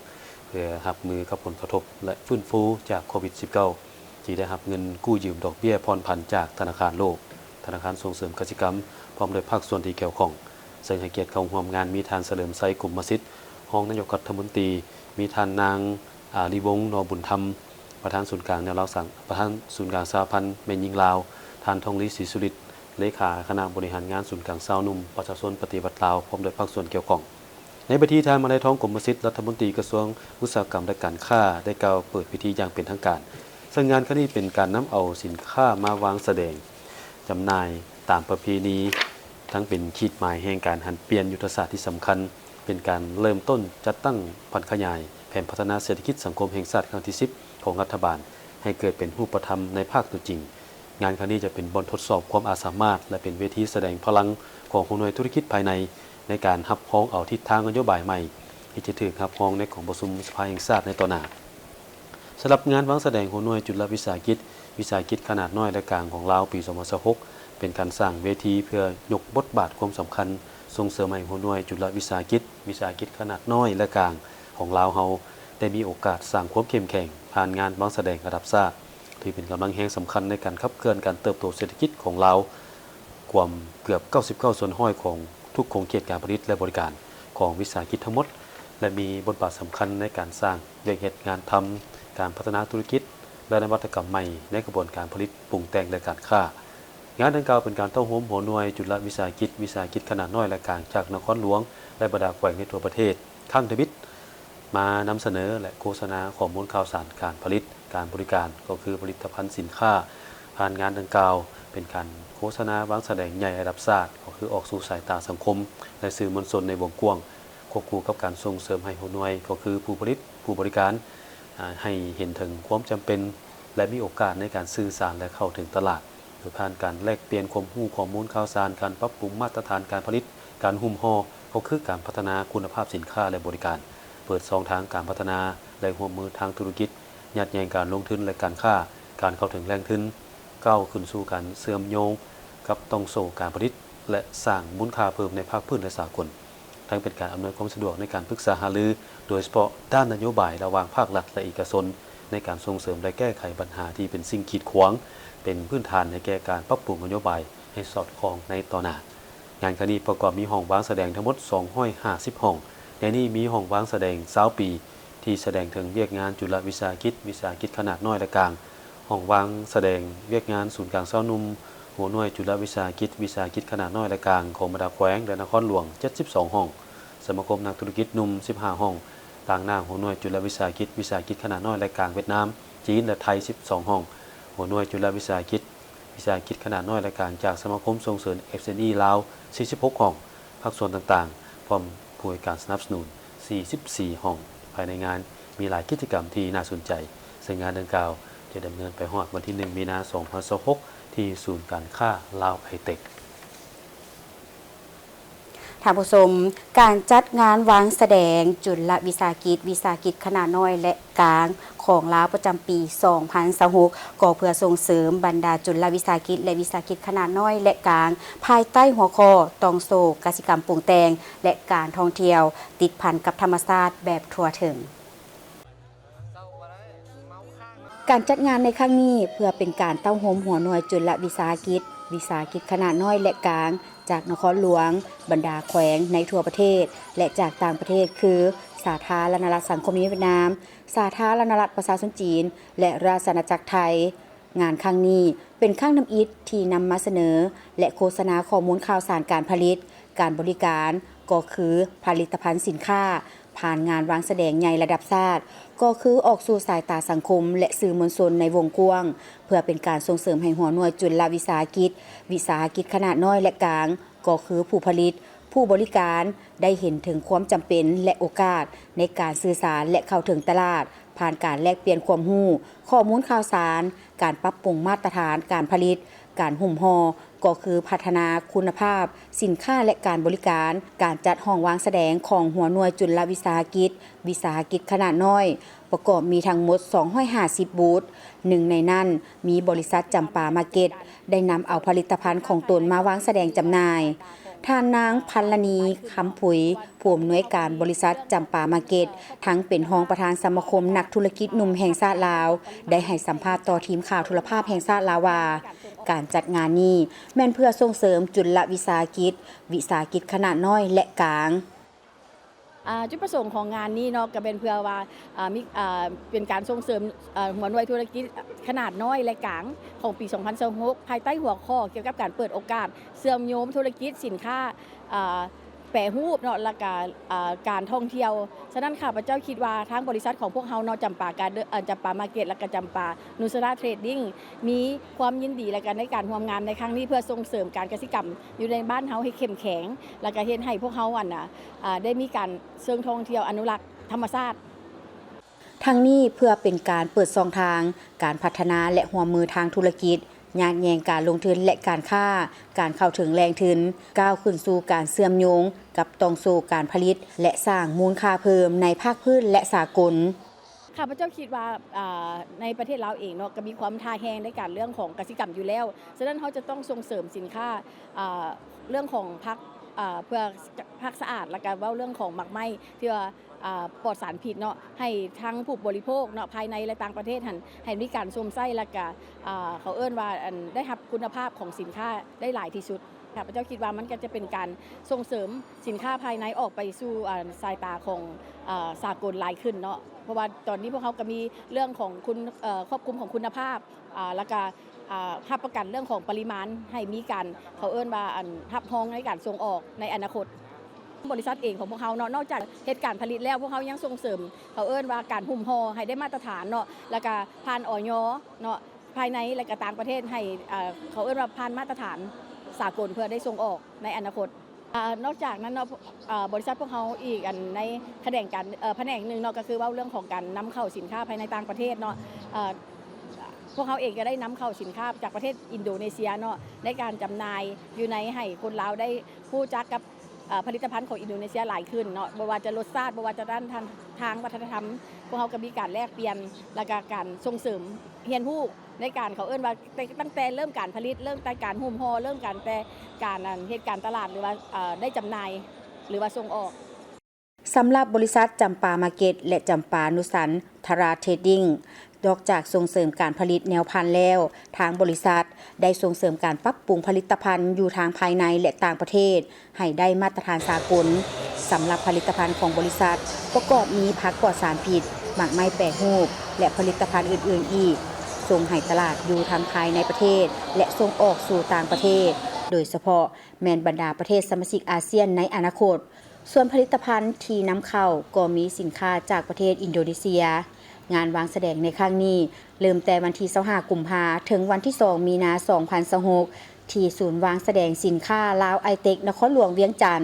ເພື່ອຮັບມືກັບຜົນກະທົບ ແລະ ຟື້ນຟູຈາກໂຄວິດສິບເກົ້າ ທີ່ໄດ້ຮັບເງິນກູ້ຢືມດອກເບ້ຍຜ່ອນຜັນຈາກທະນາຄານໂລກ, ທະນາຄານສົ່ງເສີມກະສິກຳ ພ້ອມດ້ວຍພາກສ່ວນທີ່ກ່ຽວຂ້ອງ. ເຊິ່ງໃຫ້ກຽດເຂົ້າຮ່ວມງານມີທ່ານ ສະເຫຼີມໄຊ ກົມມະສິດ ຮອງນາຍົກລັດຖະມົນຕີ, ມີທ່ານນາງ ອາລີວົງ ນໍບຸນທຳ ປະທານສູນກາງແນວລາວສ້າງ ປະທານສູນກາງສະຫະພັນແມ່ຍິງລາວ, ທ່ານ ທອງລີ ສີສຸລິດ ເລຂາຄະນະບໍລິຫານງານສູນກາງຊາວໜຸ່ມປະຊາຊົນປະຕິວັດລາວ ພ້ອມດ້ວຍພາກສ່ວນກ່ຽວຂ້ອງ. ໃນພິທີ ທ່ານ ມາໄລທອງ ກົມມະສິດ ລັດຖະມົນຕີກະຊວງອຸດສາຫະກຳ ແລະ ການຄ້າ ໄດ້ກ່າວເປີດພິທີຢ່າງເປັນທາງການ. ເຊິ່ງງານຄັ້ງນີ້ເປັນການນຳເອົາສິນຄ້າມາວາງສະແດງ ຈຳໜ່າຍຕາມປະເພນີ ທັງເປັນຂີດໝາຍແຫ່ງການຫັນປ່ຽນຍຸດທະສາດທີ່ສຳຄັນ, ເປັນການເລີ່ມຕົ້ນຈັດຕັ້ງຜັນຂະຫຍາຍແຜນພັດທະນາເສດຖະກິດສັງຄົມແຫ່ງຊາດຄັ້ງທີສິບຂອງລັດຖະບານ ໃຫ້ເກີດເປັນຮູບປະທຳໃນພາກຕົວຈິງ. ງານຄັ້ງນີ້ຈະເປັນບ່ອນທົດສອບຄວາມອາດສາມາດ ແລະ ເປັນເວທີສະແດງພະລັງຂອງຫົວໜ່ວຍທຸລະກິດພາຍໃນ ໃນການຮັບຮອງເອົາທິດທາງນະໂຍບາຍໃໝ່ ທີ່ຈະຖືກຮັບຮອງໃນກອງປະຊຸມສະພາແຫ່ງຊາດໃນຕໍ່ໜ້າ. ສຳລັບງານວາງສະແດງຫົວໜ່ວຍຈຸລະວິສາຫະກິດ ວິສາຫະກິດຂະໜາດນ້ອຍ ແລະ ກາງຂອງລາວ ປີສອງພັນຊາວຫົກ ເປັນການສ້າງເວທີເພື່ອຍົກບົດບາດຄວາມສຳຄັນ ສົ່ງເສີມໃຫ້ຫົວໜ່ວຍຈຸລະວິສາຫະກິດ ວິສາຫະກິດຂະໜາດນ້ອຍ ແລະ ກາງຂອງລາວເຮົາ ໄດ້ມີໂອກາດສ້າງຄວາມເຂັ້ມແຂງ ຜ່ານງານວາງສະແດງລະດັບຊາດ ຖືເປັນກຳລັງແຮງສຳຄັນໃນການຂັບເຄື່ອນການເຕີບໂຕເສດຖະກິດຂອງລາວ ກວມເກືອບເກົ້າສິບເກົ້າສ່ວນຮ້ອຍຂອງທຸກຂົງເຂດການຜະລິດ ແລະ ບໍລິການຂອງວິສາຫະກິດທັງໝົດ ແລະ ມີບົດບາດສຳຄັນໃນການສ້າງວຽກເຮັດງານທຳ, ການພັດທະນາທຸລະກິດ ແລະ ນະວັດຕະກຳໃໝ່ໃນຂະບວນການຜະລິດ, ປຸງແຕ່ງ ແລະ ການຄ້າ. ງານດັ່ງກ່າວເປັນການເຕົ້າໂຮມຫົວໜ່ວຍຈຸລະວິສາຫະກິດ, ວິສາຫະກິດຂະໜາດນ້ອຍ ແລະ ກາງ ຈາກນະຄອນຫຼວງ ແລະ ບັນດາແຂວງໃນທົ່ວປະເທດ ຄັ້ງທຳອິດ ມານຳສະເໜີ ແລະ ໂຄສະນາຂໍ້ມູນຂ່າວສານການຜະລິດ, ການບໍລິການ ກໍຄືຜະລິດຕະພັນສິນຄ້າ. ຜ່ານງານດັ່ງກ່າວ ເປັນການໂຄສະນາວາງສະແດງໃຫຍ່ລະດັບຊາດ ກໍຄືອອກສູ່ສາຍຕາສັງຄົມ ແລະ ສື່ມວນຊົນໃນວົງກວ້າງ, ຄວບຄູ່ກັບການສົ່ງເສີມໃຫ້ຫົວໜ່ວຍ ກໍຄືຜູ້ຜະລິດ, ຜູ້ບໍລິການ ອາ ໃຫ້ເຫັນເຖິງຄວາມຈຳເປັນ ແລະ ມີໂອກາດໃນການສື່ສານ ແລະ ເຂົ້າເຖິງຕະຫຼາດ ໂດຍຜ່ານການແລກປ່ຽນຄວາມຮູ້, ຂໍ້ມູນຂ່າວສານ, ການປັບປຸງມາດຕະຖານການຜະລິດ, ການຫຸ້ມຫໍ່ ກໍຄືການພັດທະນາຄຸນນະພາບສິນຄ້າ ແລະ ບໍລິການ, ເປີດຊ່ອງທາງການພັດທະນາ ແລະ ຮ່ວມມືທາງທຸລະກິດ, ຍາດແຍ່ງການລົງທຶນ ແລະ ການຄ້າ, ການເຂົ້າເຖິງແຫຼ່ງທຶນ, ກ້າວຂຶ້ນສູ່ການເຊື່ອມໂຍງກັບຕ່ອງໂສ້ການຜະລິດ ແລະ ສ້າງມູນຄ່າເພີ່ມໃນພາກພື້ນ ແລະ ສາກົນ. ທັງເປັນການອຳນວຍຄວາມສະດວກໃນການປຶກສາຫາລື, ໂດຍສະເພາະດ້ານນະໂຍບາຍລະຫວ່າງພາກລັດ ແລະ ເອກະຊົນ ໃນການສົ່ງເສີມ ແລະ ແກ້ໄຂບັນຫາທີ່ເປັນສິ່ງກີດຂວາງ, ເປັນພື້ນຖານໃຫ້ແກ່ການປັບປຸງນະໂຍບາຍໃຫ້ສອດຄ່ອງໃນຕໍ່ໜ້າ. ງານຄັ້ງນີ້ປະກອບມີຫ້ອງວາງສະແດງທັງໝົດສອງຮ້ອຍຫ້າສິບຫ້ອງ, ໃນນີ້ມີຫ້ອງວາງສະແດງຊາວປີ ທີ່ສະແດງເຖິງວຽກງານຈຸລະວິສາຫະກິດ, ວິສາຫະກິດຂະໜາດນ້ອຍ ແລະ ກາງ, ຫ້ອງວາງສະແດງວຽກງານສູນກາງຊາວໜຸ່ມ, ຫົວໜ່ວຍຈຸລະວິສາຫະກິດ, ວິສາຫະກິດຂະໜາດນ້ອຍ ແລະ ກາງ ຂອງບັນດາແຂວງ ແລະ ນະຄອນຫຼວງ ເຈັດສິບສອງຫ້ອງ, ສະມາຄົມນັກທຸລະກິດໜຸ່ມ ສິບຫ້າຫ້ອງ, ຕາງໜ້າຫົວໜ່ວຍຈຸລະວິສາຫະກິດ, ວິສາຫະກິດຂະໜາດນ້ອຍ ແລະ ກາງຫວຽດນາມ, ຈີນ ແລະ ໄທ ສິບສອງຫ້ອງ, ຫົວໜ່ວຍຈຸລະວິສາຫະກິດ, ວິສາຫະກິດຂະໜາດນ້ອຍ ແລະ ກາງ ຈາກສະມາຄົມສົ່ງເສີມ ເອັສເອັມອີ ລາວ ສີ່ສິບຫົກຫ້ອງ, ພາກສ່ວນຕ່າງໆ ພ້ອມຜູ້ໃຫ້ການສະໜັບສະໜູນ ສີ່ສິບສີ່ຫ້ອງ. ພາຍໃນງານມີຫຼາຍກິດຈະກຳທີ່ໜ້າສົນໃຈ, ເຊິ່ງງານດັ່ງກ່າວຈະດຳເນີນໄປຮອດວັນທີໜຶ່ງ ມີນາ ສອງພັນຊາວຫົກ ທີ່ສູນການຄ້າລາວໄອເຕັກ. ທ່ານຜູ້ຊົມ, ການຈັດງານວາງສະແດງຈຸລະວິສາຫະກິດ, ວິສາຫະກິດຂະໜາດນ້ອຍ ແລະ ກາງຂອງລາວປະຈຳປີສອງພັນຊາວຫົກ ກໍເພື່ອສົ່ງເສີມບັນດາຈຸລະວິສາຫະກິດ ແລະ ວິສາຫະກິດຂະໜາດນ້ອຍ ແລະ ກາງ ພາຍໃຕ້ຫົວຂໍ້ ຕ່ອງໂສ້ກະສິກຳປຸງແຕ່ງ ແລະ ການທ່ອງທ່ຽວຕິດພັນກັບທຳມະຊາດແບບທົ່ວເຖິງ. ການຈັດງານໃນຄັ້ງນີ້ ເພື່ອເປັນການເຕົ້າໂຮມຫົວໜ່ວຍຈຸລະວິສາຫະກິດ, ວິສາຫະກິດຂະໜາດນ້ອຍ ແລະ ກາງ ຈາກນະຄອນຫຼວງ, ບັນດາແຂວງໃນທົ່ວປະເທດ ແລະ ຈາກຕ່າງປະເທດ ຄື ສາທາລະນະລັດສັງຄົມນິຍມຫວຽດນາມ, ສາທາລະນະລັດປະຊາຊົນຈີນ ແລະ ລາຊະອານາຈັກໄທ. ງານຄັ້ງນີ້ເປັນຄັ້ງທຳອິດທີ່ນຳມາສະເໜີ ແລະ ໂຄສະນາຂໍ້ມູນຂ່າວສານການຜະລິດ, ການບໍລິການ, ກໍຄືຜະລິດຕະພັນສິນຄ້າ ຜ່ານງານວາງສະແດງໃຫຍ່ລະດັບຊາດ, ກໍຄືອອກສູ່ສາຍຕາສັງຄົມ ແລະ ສື່ມວນຊົນໃນວົງກວ້າງ, ເພື່ອເປັນການສົ່ງເສີມໃຫ້ຫົວໜ່ວຍຈຸລະວິສາຫະກິດ, ວິສາຫະກິດຂະໜາດນ້ອຍ ແລະ ກາງ, ກໍຄືຜູ້ຜະລິດ, ຜູ້ບໍລິການ ໄດ້ເຫັນເຖິງຄວາມຈຳເປັນ ແລະ ໂອກາດໃນການສື່ສານ ແລະ ເຂົ້າເຖິງຕະຫຼາດ ຜ່ານການແລກປ່ຽນຄວາມຮູ້, ຂໍ້ມູນຂ່າວສານ, ການປັບປຸງມາດຕະຖານການຜະລິດ, ການຫຸ້ມຫໍ່ ກໍຄືພັດທະນາຄຸນນະພາບສິນຄ້າ ແລະ ການບໍລິການ, ການຈັດຫ້ອງວາງສະແດງຂອງຫົວໜ່ວຍຈຸລະວິສາຫະກິດ, ວິສາຫະກິດຂະໜາດນ້ອຍ ປະກອບມີທັງໝົດສອງຮ້ອຍຫ້າສິບບູດ, ໜຶ່ງໃນນັ້ນມີບໍລິສັດຈຳປາມາເກັດ ໄດ້ນຳເອົາຜະລິດຕະພັນຂອງຕົນມາວາງສະແດງຈຳໜ່າຍ. ທ່ານນາງ ພັນລະນີ ຄຳຜຸຍ ຜູ້ອຳນວຍການບໍລິສັດຈຳປາມາເກັດ ທັງເປັນຮອງປະທານສະມາຄົມນັກທຸລະກິດໜຸ່ມແຫ່ງຊາດລາວ ໄດ້ໃຫ້ສຳພາດຕໍ່ທີມຂ່າວໂທລະພາບແຫ່ງຊາດລາວວ່າ, ການຈັດງານນີ້ແມ່ນເພື່ອສົ່ງເສີມຈຸລະວິສາຫະກິດ, ວິສາຫະກິດຂະໜາດນ້ອຍ ແລະ ກາງ. ອ່າ ຈຸດປະສົງຂອງງານນີ້ເນາະ ກໍເປັນເພື່ອວ່າ ອ່າ ມີ ອ່າ ເປັນການສົ່ງເສີມ ອ່າ ຫົວໜ່ວຍທຸລະກິດຂະໜາດນ້ອຍ ແລະ ກາງ ຂອງປີສອງພັນຊາວຫົກ ພາຍໃຕ້ຫົວຂໍ້ກ່ຽວກັບການເປີດໂອກາດເຊື່ອມໂຍງທຸລະກິດສິນຄ້າ ອ່າ ແປຮູບເນາະ ແລ້ວກະ ອ່າ ການທ່ອງທ່ຽວ. ສະນັ້ນ ຂ້າພະເຈົ້າຄິດວ່າທາງບໍລິສັດຂອງພວກເຮົາເນາະ ຈຳປາກາເດີ ເອີ ຈຳປາມາເກັດ ແລ້ວກະຈຳປານູຊະລາເທຣດດິ້ງ ມີຄວາມຍິນດີ ແລ້ວກະໃນການຮ່ວມງານໃນຄັ້ງນີ້ ເພື່ອສົ່ງເສີມການກະສິກຳຢູ່ໃນບ້ານເຮົາໃຫ້ເຂັ້ມແຂງ ແລ້ວກະເຮັດໃຫ້ພວກເຮົາ ອັນ ອ່າ ໄດ້ມີການເຊີງທ່ອງທ່ຽວອະນຸລັກທຳມະຊາດ. ທັງນີ້ເພື່ອເປັນການເປີດຊ່ອງທາງການພັດທະນາ ແລະ ຮ່ວມມືທາງທຸລະກິດ, ຍາດແຍ່ງການລົງທຶນ ແລະ ການຄ້າ, ການເຂົ້າເຖິງແຫຼ່ງທຶນ, ກ້າວຂຶ້ນສູ່ການເຊື່ອມໂຍງກັບຕ່ອງໂສ້ການຜະລິດ ແລະ ສ້າງມູນຄ່າເພີ່ມໃນພາກພື້ນ ແລະ ສາກົນ. ຂ້າພະເຈົ້າຄິດວ່າ ອ່າ ໃນປະເທດລາວເອງເນາະ ກໍມີຄວາມທ່າແຮງໃນການເລື່ອງຂອງກະສິກຳຢູ່ແລ້ວ. ສະນັ້ນ ເຮົາຈະຕ້ອງສົ່ງເສີມສິນຄ້າ ອ່າ ເລື່ອງຂອງຜັກ ອ່າ ເພື່ອ ຜັກສະອາດ ແລ້ວກະເວົ້າເລື່ອງຂອງໝາກໄມ້ທີ່ວ່າ ອ່າ ປອດສານພິດເນາະ ໃຫ້ທັງຜູ້ບໍລິໂພກເນາະ ພາຍໃນ ແລະ ຕ່າງປະເທດຫັ້ນ ໃຫ້ມີການຊົມໃຊ້ ແລ້ວກະ ອ່າ ເຂົາເອີ້ນວ່າ ອັນ ໄດ້ຮັບຄຸນນະພາບຂອງສິນຄ້າໄດ້ຫຼາຍທີ່ສຸດ. ຂ້າພະເຈົ້າຄິດວ່າມັນກໍຈະເປັນການສົ່ງເສີມສິນຄ້າພາຍໃນອອກໄປສູ່ ອ່າ ສາຍຕາຂອງ ອ່າ ສາກົນຫຼາຍຂຶ້ນເນາະ ເພາະວ່າຕອນນີ້ພວກເຮົາກໍມີເລື່ອງຂອງຄຸນ ເອີ ຄວບຄຸມຂອງຄຸນນະພາບ ອ່າ ແລ້ວກະ ອ່າ ຮັບປະກັນເລື່ອງຂອງປະລິມານ ໃຫ້ມີການ ເຂົາເອີ້ນວ່າ ອັນ ຮັບຮອງໃນການສົ່ງອອກໃນອະນາຄົດ. ບໍລິສັດເອງຂອງພວກເຮົາເນາະ ນອກຈາກເຮັດການຜະລິດແລ້ວ ພວກເຮົາຍັງສົ່ງເສີມ ເຂົາເອີ້ນວ່າການຫຸ້ມຫໍ່ໃຫ້ໄດ້ມາດຕະຖານເນາະ ແລ້ວກະຜ່ານ ອຢ ເນາະ ພາຍໃນ ແລະ ກະຕ່າງປະເທດ ໃຫ້ ເອີ ເຂົາເອີ້ນວ່າຜ່ານມາດຕະຖານສາກົນ ເພື່ອໄດ້ສົ່ງອອກໃນອະນາຄົດ. ອ່າ ນອກຈາກນັ້ນເນາະ ເອີ ບໍລິສັດພວກເຮົາອີກ ອັນ ໃນຂະແໜງການ ເອີ ພະແນກໜຶ່ງເນາະ ກໍຄືເວົ້າເລື່ອງຂອງການນຳເຂົ້າສິນຄ້າພາຍໃນຕ່າງປະເທດເນາະ ເອີ ພວກເຮົາເອງກໍໄດ້ນຳເຂົ້າສິນຄ້າຈາກປະເທດອິນໂດເນເຊຍເນາະ ໃນການຈຳໜ່າຍຢູ່ໃນ ໃຫ້ຄົນລາວໄດ້ຮູ້ຈັກກັບ ເອີ່ ຜະລິດຕະພັນຂອງອິນໂດເນເຊຍຫຼາຍຂຶ້ນເນາະ, ບໍ່ວ່າຈະລົດຊາດ, ບໍ່ວ່າຈະດ້ານທາງ ທາງວັດທະນະທຳ, ພວກເຮົາກໍມີການແລກປ່ຽນ ແລ້ວກໍການສົ່ງເສີມຮຽນຮູ້ໃນການ ເຂົາເອີ້ນວ່າ ແຕ່ ຕັ້ງແຕ່ເລີ່ມການຜະລິດ, ເລີ່ມແຕ່ການຫຸ້ມຫໍ່, ເລີ່ມການ ແຕ່ການ ອັນ ເຮັດການຕະຫຼາດ ຫຼືວ່າ ເອີ່ ໄດ້ຈຳໜ່າຍ ຫຼືວ່າສົ່ງອອກ. ສຳລັບບໍລິສັດຈຳປາມາເກັດ ແລະ ຈຳປານຸສັນທະຣາເທຣດດິ້ງ ນອກຈາກສົ່ງເສີມການຜະລິດແນວພັນແລ້ວ, ທາງບໍລິສັດໄດ້ສົ່ງເສີມການປັບປຸງຜະລິດຕະພັນຢູ່ທັງພາຍໃນ ແລະ ຕ່າງປະເທດ ໃຫ້ໄດ້ມາດຕະຖານສາກົນ. ສຳລັບຜະລິດຕະພັນຂອງບໍລິສັດ ປະກອບມີຜັກປອດສານພິດ, ໝາກໄມ້ແປຮູບ ແລະ ຜະລິດຕະພັນອື່ນໆອີກ, ສົ່ງໃຫ້ຕະຫຼາດຢູ່ທັງພາຍໃນປະເທດ ແລະ ສົ່ງອອກສູ່ຕ່າງປະເທດ, ໂດຍສະເພາະແມ່ນບັນດາປະເທດສະມາຊິກອາຊຽນໃນອະນາຄົດ. ສ່ວນຜະລິດຕະພັນທີ່ນຳເຂົ້າກໍມີສິນຄ້າຈາກປະເທດອິນໂດນີເຊຍ. ງານວາງສະແດງໃນຄັ້ງນີ້ ເລີ່ມແຕ່ວັນທີຊາວຫ້າ ກຸມພາ ເຖິງວັນທີສອງ ມີນາ ສອງພັນຊາວຫົກ ທີ່ສູນວາງສະແດງສິນຄ້າລາວໄອເຕັກ ນະຄອນຫຼວງວຽງຈັນ.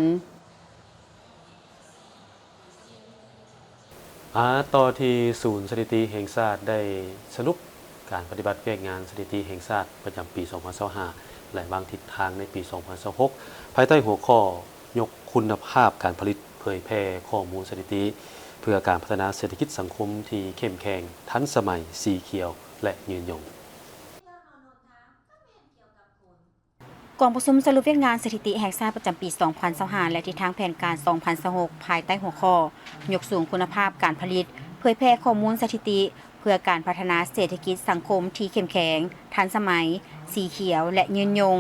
ອາ ຕໍ່ທີ່ສູນສະຖິຕິແຫ່ງຊາດໄດ້ສະຫຼຸບການປະຕິບັດວຽກງານສະຖິຕິແຫ່ງຊາດປະຈຳປີສອງພັນຊາວຫ້າ ແລະ ວາງທິດທາງໃນປີສອງພັນຊາວຫົກ ພາຍໃຕ້ຫົວຂໍ້ ຍົກຄຸນນະພາບການຜະລິດ, ເຜີຍແຜ່ຂໍ້ມູນສະຖິຕິ ເພື່ອການພັດທະນາເສດຖະກິດສັງຄົມທີ່ເຂັ້ມແຂງ, ທັນສະໄໝ, ສີຂຽວ ແລະ ຍືນຍົງ. ກອງປະຊຸມສະຫຼຸບວຽກງານສະຖິຕິແຫ່ງຊາດປະຈຳປີສອງພັນຊາວຫ້າ ແລະ ທິດທາງແຜນການສອງພັນຊາວຫົກ ພາຍໃຕ້ຫົວຂໍ້ ຍົກສູງຄຸນນະພາບການຜະລິດ, ເຜີຍແຜ່ຂໍ້ມູນສະຖິຕິ ເພື່ອການພັດທະນາເສດຖະກິດສັງຄົມທີ່ເຂັ້ມແຂງ, ທັນສະໄໝ, ສີຂຽວ ແລະ ຍືນຍົງ.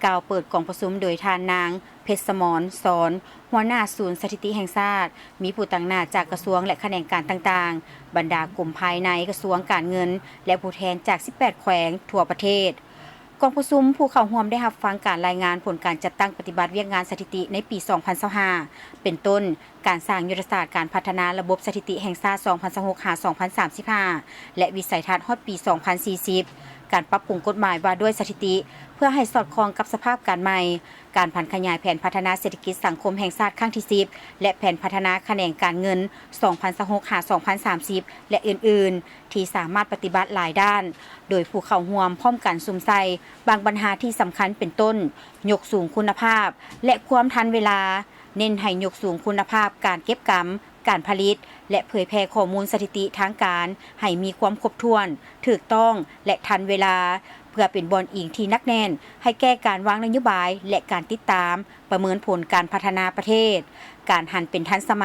ກ່າວເປີດກອງປະຊຸມໂດຍທ່ານນາງ ເພັດສະໝອນ ສອນ ຫົວໜ້າສູນສະຖິຕິແຫ່ງຊາດ, ມີຜູ້ຕາງໜ້າຈາກກະຊວງ ແລະ ຂະແໜງການຕ່າງໆ, ບັນດາກົມພາຍໃນກະຊວງການເງິນ ແລະ ຜູ້ແທນຈາກສິບແປດແຂວງທົ່ວປະເທດ. ກອງປະຊຸມ, ຜູ້ເຂົ້າຮ່ວມໄດ້ຮັບຟັງການລາຍງານຜົນການຈັດຕັ້ງປະຕິບັດວຽກງານສະຖິຕິໃນປີສອງພັນຊາວຫ້າ ເປັນຕົ້ນ ການສ້າງຍຸດທະສາດການພັດທະນາລະບົບສະຖິຕິແຫ່ງຊາດ ສອງພັນຊາວຫົກ ຫາ ສອງພັນສາມສິບຫ້າ ແລະ ວິໄສທັດຮອດປີສອງພັນສີ່ສິບ, ການປັບປຸງກົດໝາຍວ່າດ້ວຍສະຖິຕິ ເພື່ອໃຫ້ສອດຄ່ອງກັບສະພາບການໃໝ່, ການຜັນຂະຫຍາຍແຜນພັດທະນາເສດຖະກິດສັງຄົມແຫ່ງຊາດຄັ້ງທີສິບ ແລະ ແຜນພັດທະນາຂະແໜງການເງິນ ສອງພັນຊາວຫົກ ຫາ ສອງພັນສາມສິບ ແລະ ອື່ນໆ ທີ່ສາມາດປະຕິບັດຫຼາຍດ້ານ, ໂດຍຜູ້ເຂົ້າຮ່ວມພ້ອມກັນສຸມໃສ່ບາງບັນຫາທີ່ສຳຄັນເປັນຕົ້ນ ຍົກສູງຄຸນນະພາບ ແລະ ຄວາມທັນເວລາ, ເນັ້ນໃຫ້ຍົກສູງຄຸນນະພາບການເກັບກຳ, ການຜະລິດ ແລະ ເຜີຍແຜ່ຂໍ້ມູນສະຖິຕິທາງການໃຫ້ມີຄວາມຄົບຖ້ວນ, ຖືກຕ້ອງ ແລະ ທັນເວລາ, ເພື່ອເປັນບ່ອນອີງທີ່ໜັກແໜ້ນໃຫ້ແກ່ການວາງນະໂຍບາຍ ແລະ ການຕິດຕາມ, ປະເມີນຜົນການພັດທະນາປະເທດ, ການຫັນເປັນທັນສະໄໝ,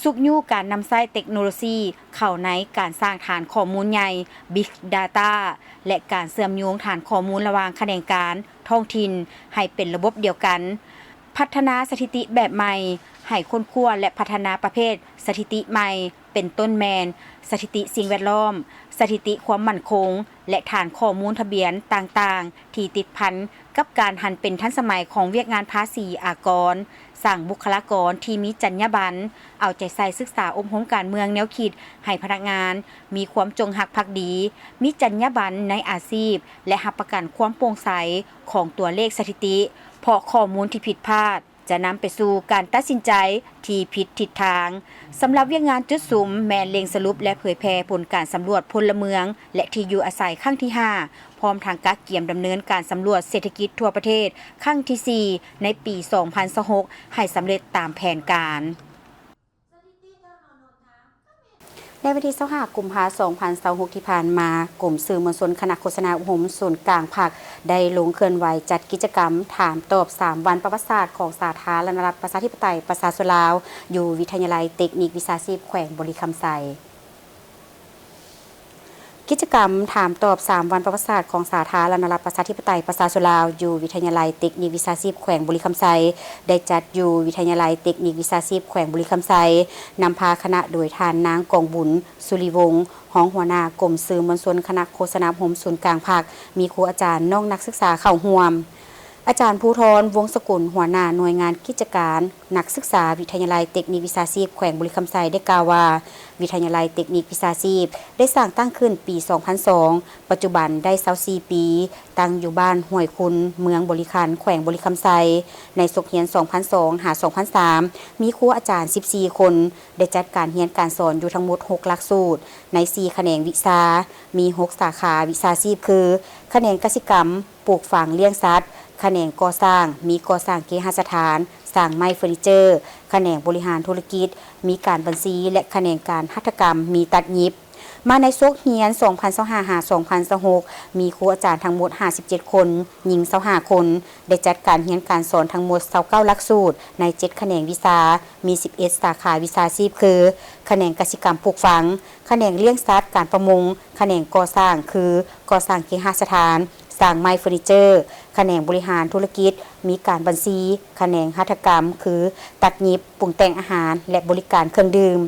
ຊຸກຍູ້ການນຳໃຊ້ເຕັກໂນໂລຊີເຂົ້າໃນການສ້າງຖານຂໍ້ມູນໃຫຍ່, Big Data ແລະ ການເຊື່ອມໂຍງຖານຂໍ້ມູນລະຫວ່າງຂະແໜງການທ້ອງຖິ່ນໃຫ້ເປັນລະບົບດຽວກັນ, ພັດທະນາສະຖິຕິແບບໃໝ່, ໃຫ້ຄົ້ນຄວ້າ ແລະ ພັດທະນາປະເພດສະຖິຕິໃໝ່, ເປັນຕົ້ນແມ່ນ ສະຖິຕິສິ່ງແວດລ້ອມ, ສະຖິຕິຄວາມໝັ້ນຄົງ ແລະ ຖານຂໍ້ມູນທະບຽນຕ່າງໆ ທີ່ຕິດພັນກັບການຫັນເປັນທັນສະໄໝຂອງວຽກງານພາສີອາກອນ, ສ້າງບຸກຄະລາກອນທີ່ມີຈັນຍາບັນ, ເອົາໃຈໃສ່ສຶກສາອົບຮົມການເມືອງແນວຄິດໃຫ້ພະນັກງານມີຄວາມຈົງຮັກພັກດີ, ມີຈັນຍາບັນໃນອາຊີບ ແລະ ຮັບປະກັນຄວາມໂປ່ງໃສຂອງຕົວເລກສະຖິຕິ, ເພາະຂໍ້ມູນທີ່ຜິດພາດ ຈະນຳໄປສູ່ການຕັດສິນໃຈທີ່ຜິດທິດທາງ. ສຳລັບວຽກງານຈຸດສຸມແມ່ນເລັ່ງສະຫຼຸບ ແລະ ເຜີຍແຜ່ຜົນການສຳຫຼວດພົນລະເມືອງ ແລະ ທີ່ຢູ່ອາໄສຄັ້ງທີຫ້າ ພ້ອມທັງກະກຽມດຳເນີນການສຳຫຼວດເສດຖະກິດທົ່ວປະເທດຄັ້ງທີສີ່ ໃນປີສອງພັນຊາວຫົກ ໃຫ້ສຳເລັດຕາມແຜນການ. ໃນວັນທີຊາວຫ້າ ກຸມພາ ສອງພັນຊາວຫົກ ທີ່ຜ່ານມາ, ກົມສື່ມວນຊົນຄະນະໂຄສະນາອົບຮົມສູນກາງພັກ ໄດ້ລົງເຄື່ອນໄຫວຈັດກິດຈະກຳຖາມຕອບສາມວັນປະຫວັດສາດຂອງສາທາລະນະລັດປະຊາທິປະໄຕປະຊາຊົນລາວ ຢູ່ວິທະຍາໄລເຕັກນິກວິຊາຊີບແຂວງບໍລິຄຳໄຊ. ກິດຈະກຳຖາມຕອບສາມວັນປະຫວັດສາດຂອງສາທາລະນະລັດປະຊາທິປະໄຕປະຊາຊົນລາວ ຢູ່ວິທະຍາໄລເຕັກນິກວິຊາຊີບແຂວງບໍລິຄຳໄຊ ໄດ້ຈັດຢູ່ວິທະຍາໄລເຕັກນິກວິຊາຊີບແຂວງບໍລິຄຳໄຊ, ນຳພາຄະນະໂດຍທ່ານນາງ ກອງບຸນ ສຸລິວົງ ຮອງຫົວໜ້າກົມສື່ມວນຊົນຄະນະໂຄສະນາອົບຮົມສູນກາງພັກ, ມີຄູອາຈານ, ນ້ອງນັກສຶກສາເຂົ້າຮ່ວມ. ອາຈານ ພູທອນ ວົງສະກຸນ ຫົວໜ້າໜ່ວຍງານກິດຈະການ ນັກສຶກສາວິທະຍາໄລເຕັກນິກວິຊາຊີບແຂວງບໍລິຄຳໄຊ ໄດ້ກ່າວວ່າ ວິທະຍາໄລເຕັກນິກວິຊາຊີບໄດ້ສ້າງຕັ້ງຂຶ້ນປີສອງພັນສອງ, ປັດຈຸບັນໄດ້ຊາວສີ່ປີ, ຕັ້ງຢູ່ບ້ານຫ້ວຍຄຸນ, ເມືອງບໍລິຄັນ, ແຂວງບໍລິຄຳໄຊ. ໃນສົກຮຽນສອງພັນສອງ ຫາ ສອງພັນສາມ ມີຄູອາຈານສິບສີ່ຄົນ, ໄດ້ຈັດການຮຽນການສອນຢູ່ທັງໝົດຫົກຫຼັກສູດ ໃນສີ່ຂະແໜງວິຊາ, ມີຫົກສາຂາວິຊາຊີບຄື ຂະແໜງກະສິກຳ, ປູກຝັງລ້ຽງສັດ, ຂະແໜງກໍ່ສ້າງ, ມີກໍ່ສ້າງເກຫະສະຖານ, ສ ຊ່າງໄມ້ເຟີນີເຈີ, ຂະແໜງບໍລິຫານທຸລະກິດ, ມີການບັນຊີ ແລະ ຂະແໜງການຫັດຖະກຳ ມີຕັດຫຍິບ. ມາໃນສົກຮຽນສອງພັນຊາວຫ້າ ຫາ ສອງພັນຊາວຫົກ ມີຄູອາຈານທັງໝົດຫ້າສິບເຈັດຄົນ, ຍິງຊາວຫ້າຄົນ, ໄດ້ຈັດການຮຽນການສອນທັງໝົດຊາວເກົ້າຫຼັກສູດ ໃນເຈັດຂະແໜງວິຊາ, ມີສິບເອັດສາຂາວິຊາຊີບ ຄື ຂະແໜງກະສິກຳປູກຝັງ, ຂະແໜງລ້ຽງສັດ, ການປະມົງ, ຂະແໜງກໍ່ສ້າງ ຄື ກໍ່ສ້າງເກຫະສະຖານ, ຊ່າງໄມ້ເຟີນີເຈີ, ຂະແໜງບໍລິຫານທຸລະກິດ, ມີການບັນຊີ, ຂະແໜງຫັດຖະກຳ ຄື ຕັດຫຍິບ, ປຸງແຕ່ງອາຫານ ແລະ ບໍລິການເຄື່ອງດື່ມ,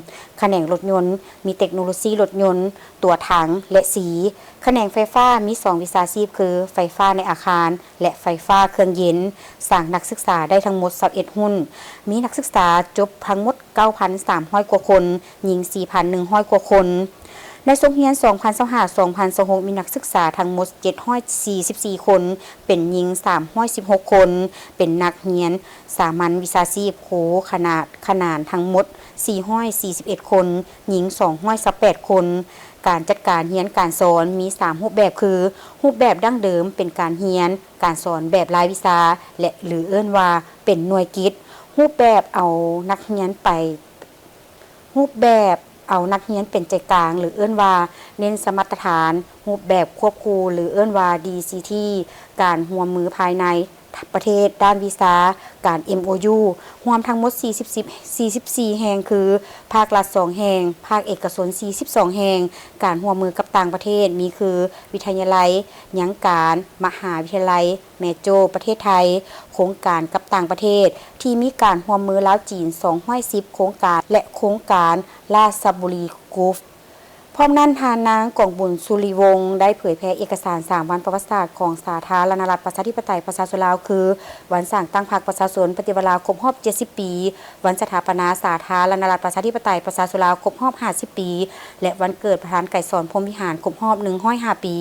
ຂະແໜງລົດຍົນ, ມີເຕັກໂນໂລຊີລົດຍົນ, ຕົວຖັງ ແລະ ສີ, ຂະແໜງໄຟຟ້າ ມີສອງວິຊາຊີບ ຄື ໄຟຟ້າໃນອາຄານ ແລະ ໄຟຟ້າເຄື່ອງເຢັນ, ສ້າງນັກສຶກສາໄດ້ທັງໝົດຊາວເອັດຮຸ້ນ, ມີນັກສຶກສາຈົບທັງໝົດເກົ້າພັນສາມຮ້ອຍກວ່າຄົນ, ຍິງສີ່ພັນໜຶ່ງຮ້ອຍກວ່າຄົນ. ໃນສົກຮຽນສອງພັນຊາວຫ້າ ສອງພັນຊາວຫົກ ມີນັກສຶກສາທັງໝົດເຈັດຮ້ອຍສີ່ສິບສີ່ຄົນ, ເປັນຍິງສາມຮ້ອຍສິບຫົກຄົນ, ເປັນນັກຮຽນສາມັນວິຊາຊີບຄູຂະໜາດຂະໜານທັງໝົດສີ່ຮ້ອຍສີ່ສິບເອັດຄົນ, ຍິງສອງຮ້ອຍຊາວແປດຄົນ. ການຈັດການຮຽນການສອນມີສາມຮູບແບບ ຄື ຮູບແບບດັ້ງເດີມເປັນການຮຽນການສອນແບບລາຍວິຊາ ແລະ ຫຼື ເອີ້ນວ່າເປັນໜ່ວຍກິດ, ຮູບແບບເອົານັກຮຽນໄປ ຮູບແບບເອົານັກຮຽນເປັນໃຈກາງ ຫຼື ເອີ້ນວ່າເນັ້ນສະມັດຕະຖານ, ຮູບແບບຄວບຄູ່ ຫຼື ເອີ້ນວ່າ ດີຊີທີ, ການຮ່ວມມືພາຍໃນປະເທດດ້ານວິຊາການ ເອັມໂອຢູ ຮວມທັງໝົດສີ່ສິບສີ່ແຫ່ງ ຄື ພາກລັດສອງແຫ່ງ, ພາກເອກະຊົນສີ່ສິບສອງແຫ່ງ, ການຮ່ວມມືກັບຕ່າງປະເທດມີຄື ວິທະຍາໄລຍັງການ, ມະຫາວິທະຍາໄລ ແມໂຈ ປະເທດໄທ, ໂຄງການກັບຕ່າງປະເທດທີ່ມີການຮ່ວມມືລາວຈີນສອງຮ້ອຍສິບໂຄງການ ແລະ ໂຄງການລາຊະບູຣີກຣຸບ. ພ້ອມນັ້ນ ທ່ານນາງ ກອງບຸນ ສຸລິວົງ ໄດ້ເຜີຍແຜ່ເອກະສານສາມວັນປະຫວັດສາດຂອງສາທາລະນະລັດ ປະຊາທິປະໄຕ ປະຊາຊົນລາວ ຄື ວັນສ້າງຕັ້ງພັກປະຊາຊົນປະຕິວັດລາວຄົບຮອບເຈັດສິບປີ, ວັນສະຖາປະນາສາທາລະນະລັດ ປະຊາທິປະໄຕ ປະຊາຊົນລາວຄົບຮອບຫ້າສິບປີ ແລະ ວັນເກີດປະທານໄກສອນ ພົມວິຫານ ຄົບຮອບໜຶ່ງຮ້ອຍຫ້າປີ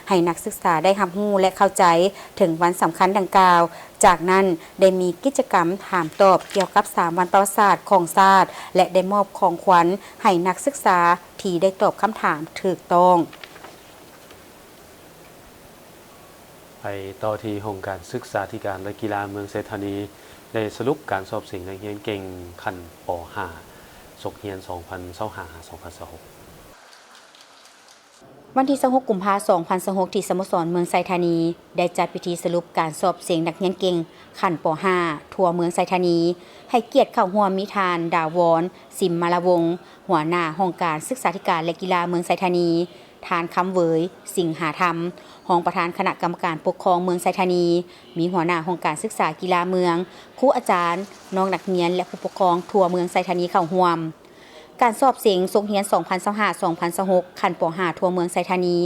ໃຫ້ນັກສຶກສາໄດ້ຮັບຮູ້ ແລະ ເຂົ້າໃຈເຖິງວັນສຳຄັນດັ່ງກ່າວ. ຈາກນັ້ນໄດ້ມີກິດຈະກຳຖາມຕອບກ່ຽວກັບສາມວັນປະຫວັດສາດຂອງຊາດ ແລະ ໄດ້ມອບຂອງຂວັນໃຫ້ນັກສຶກສາທີ່ໄດ້ຕອບຄຳຖາມຖືກຕ້ອງ. ໄປຕໍ່ທີ່ຫ້ອງການສຶກສາທິການ ແລະ ກິລາເມືອງໄຊທານີ ໄດ້ສະຫຼຸບການສອບເສັງນັກຮຽນເກັ່ງຂັ້ນ ປໍຫ້າ ສົກຮຽນສອງພັນຊາວຫ້າ ຫາ ສອງພັນຊາວຫົກ. ວັນທີຊາວຫົກ ກຸມພາ ສອງພັນຊາວຫົກ ທີ່ສະໂມສອນເມືອງໄຊທານີ ໄດ້ຈັດພິທີສະຫຼຸບການສອບເສັງນັກຮຽນເກັ່ງຂັ້ນ ປໍຫ້າ ທົ່ວເມືອງໄຊທານີ. ໃຫ້ກຽດເຂົ້າຮ່ວມມີທ່ານ ດາວອນ ສິມມາລະວົງ ຫົວໜ້າຫ້ອງການສຶກສາທິການ ແລະ ກິລາເມືອງໄຊທານີ, ທ່ານ ຄຳເຫວີຍ ສິງຫາທຳ ຮອງປະທານຄະນະກຳມະການປົກຄອງເມືອງໄຊທານີ, ມີຫົວໜ້າຫ້ອງການສຶກສາກິລາເມືອງ, ຄູອາຈານ, ນ້ອງນັກຮຽນ ແລະ ຜູ້ປົກຄອງທົ່ວເມືອງໄຊທານີເຂົ້າຮ່ວມ. ການສອບເສັງສົກຮຽນສອງພັນຊາວຫ້າ ສອງພັນຊາວຫົກ ຂັ້ນ ປໍຫ້າ ທົ່ວເມືອງໄຊທານີ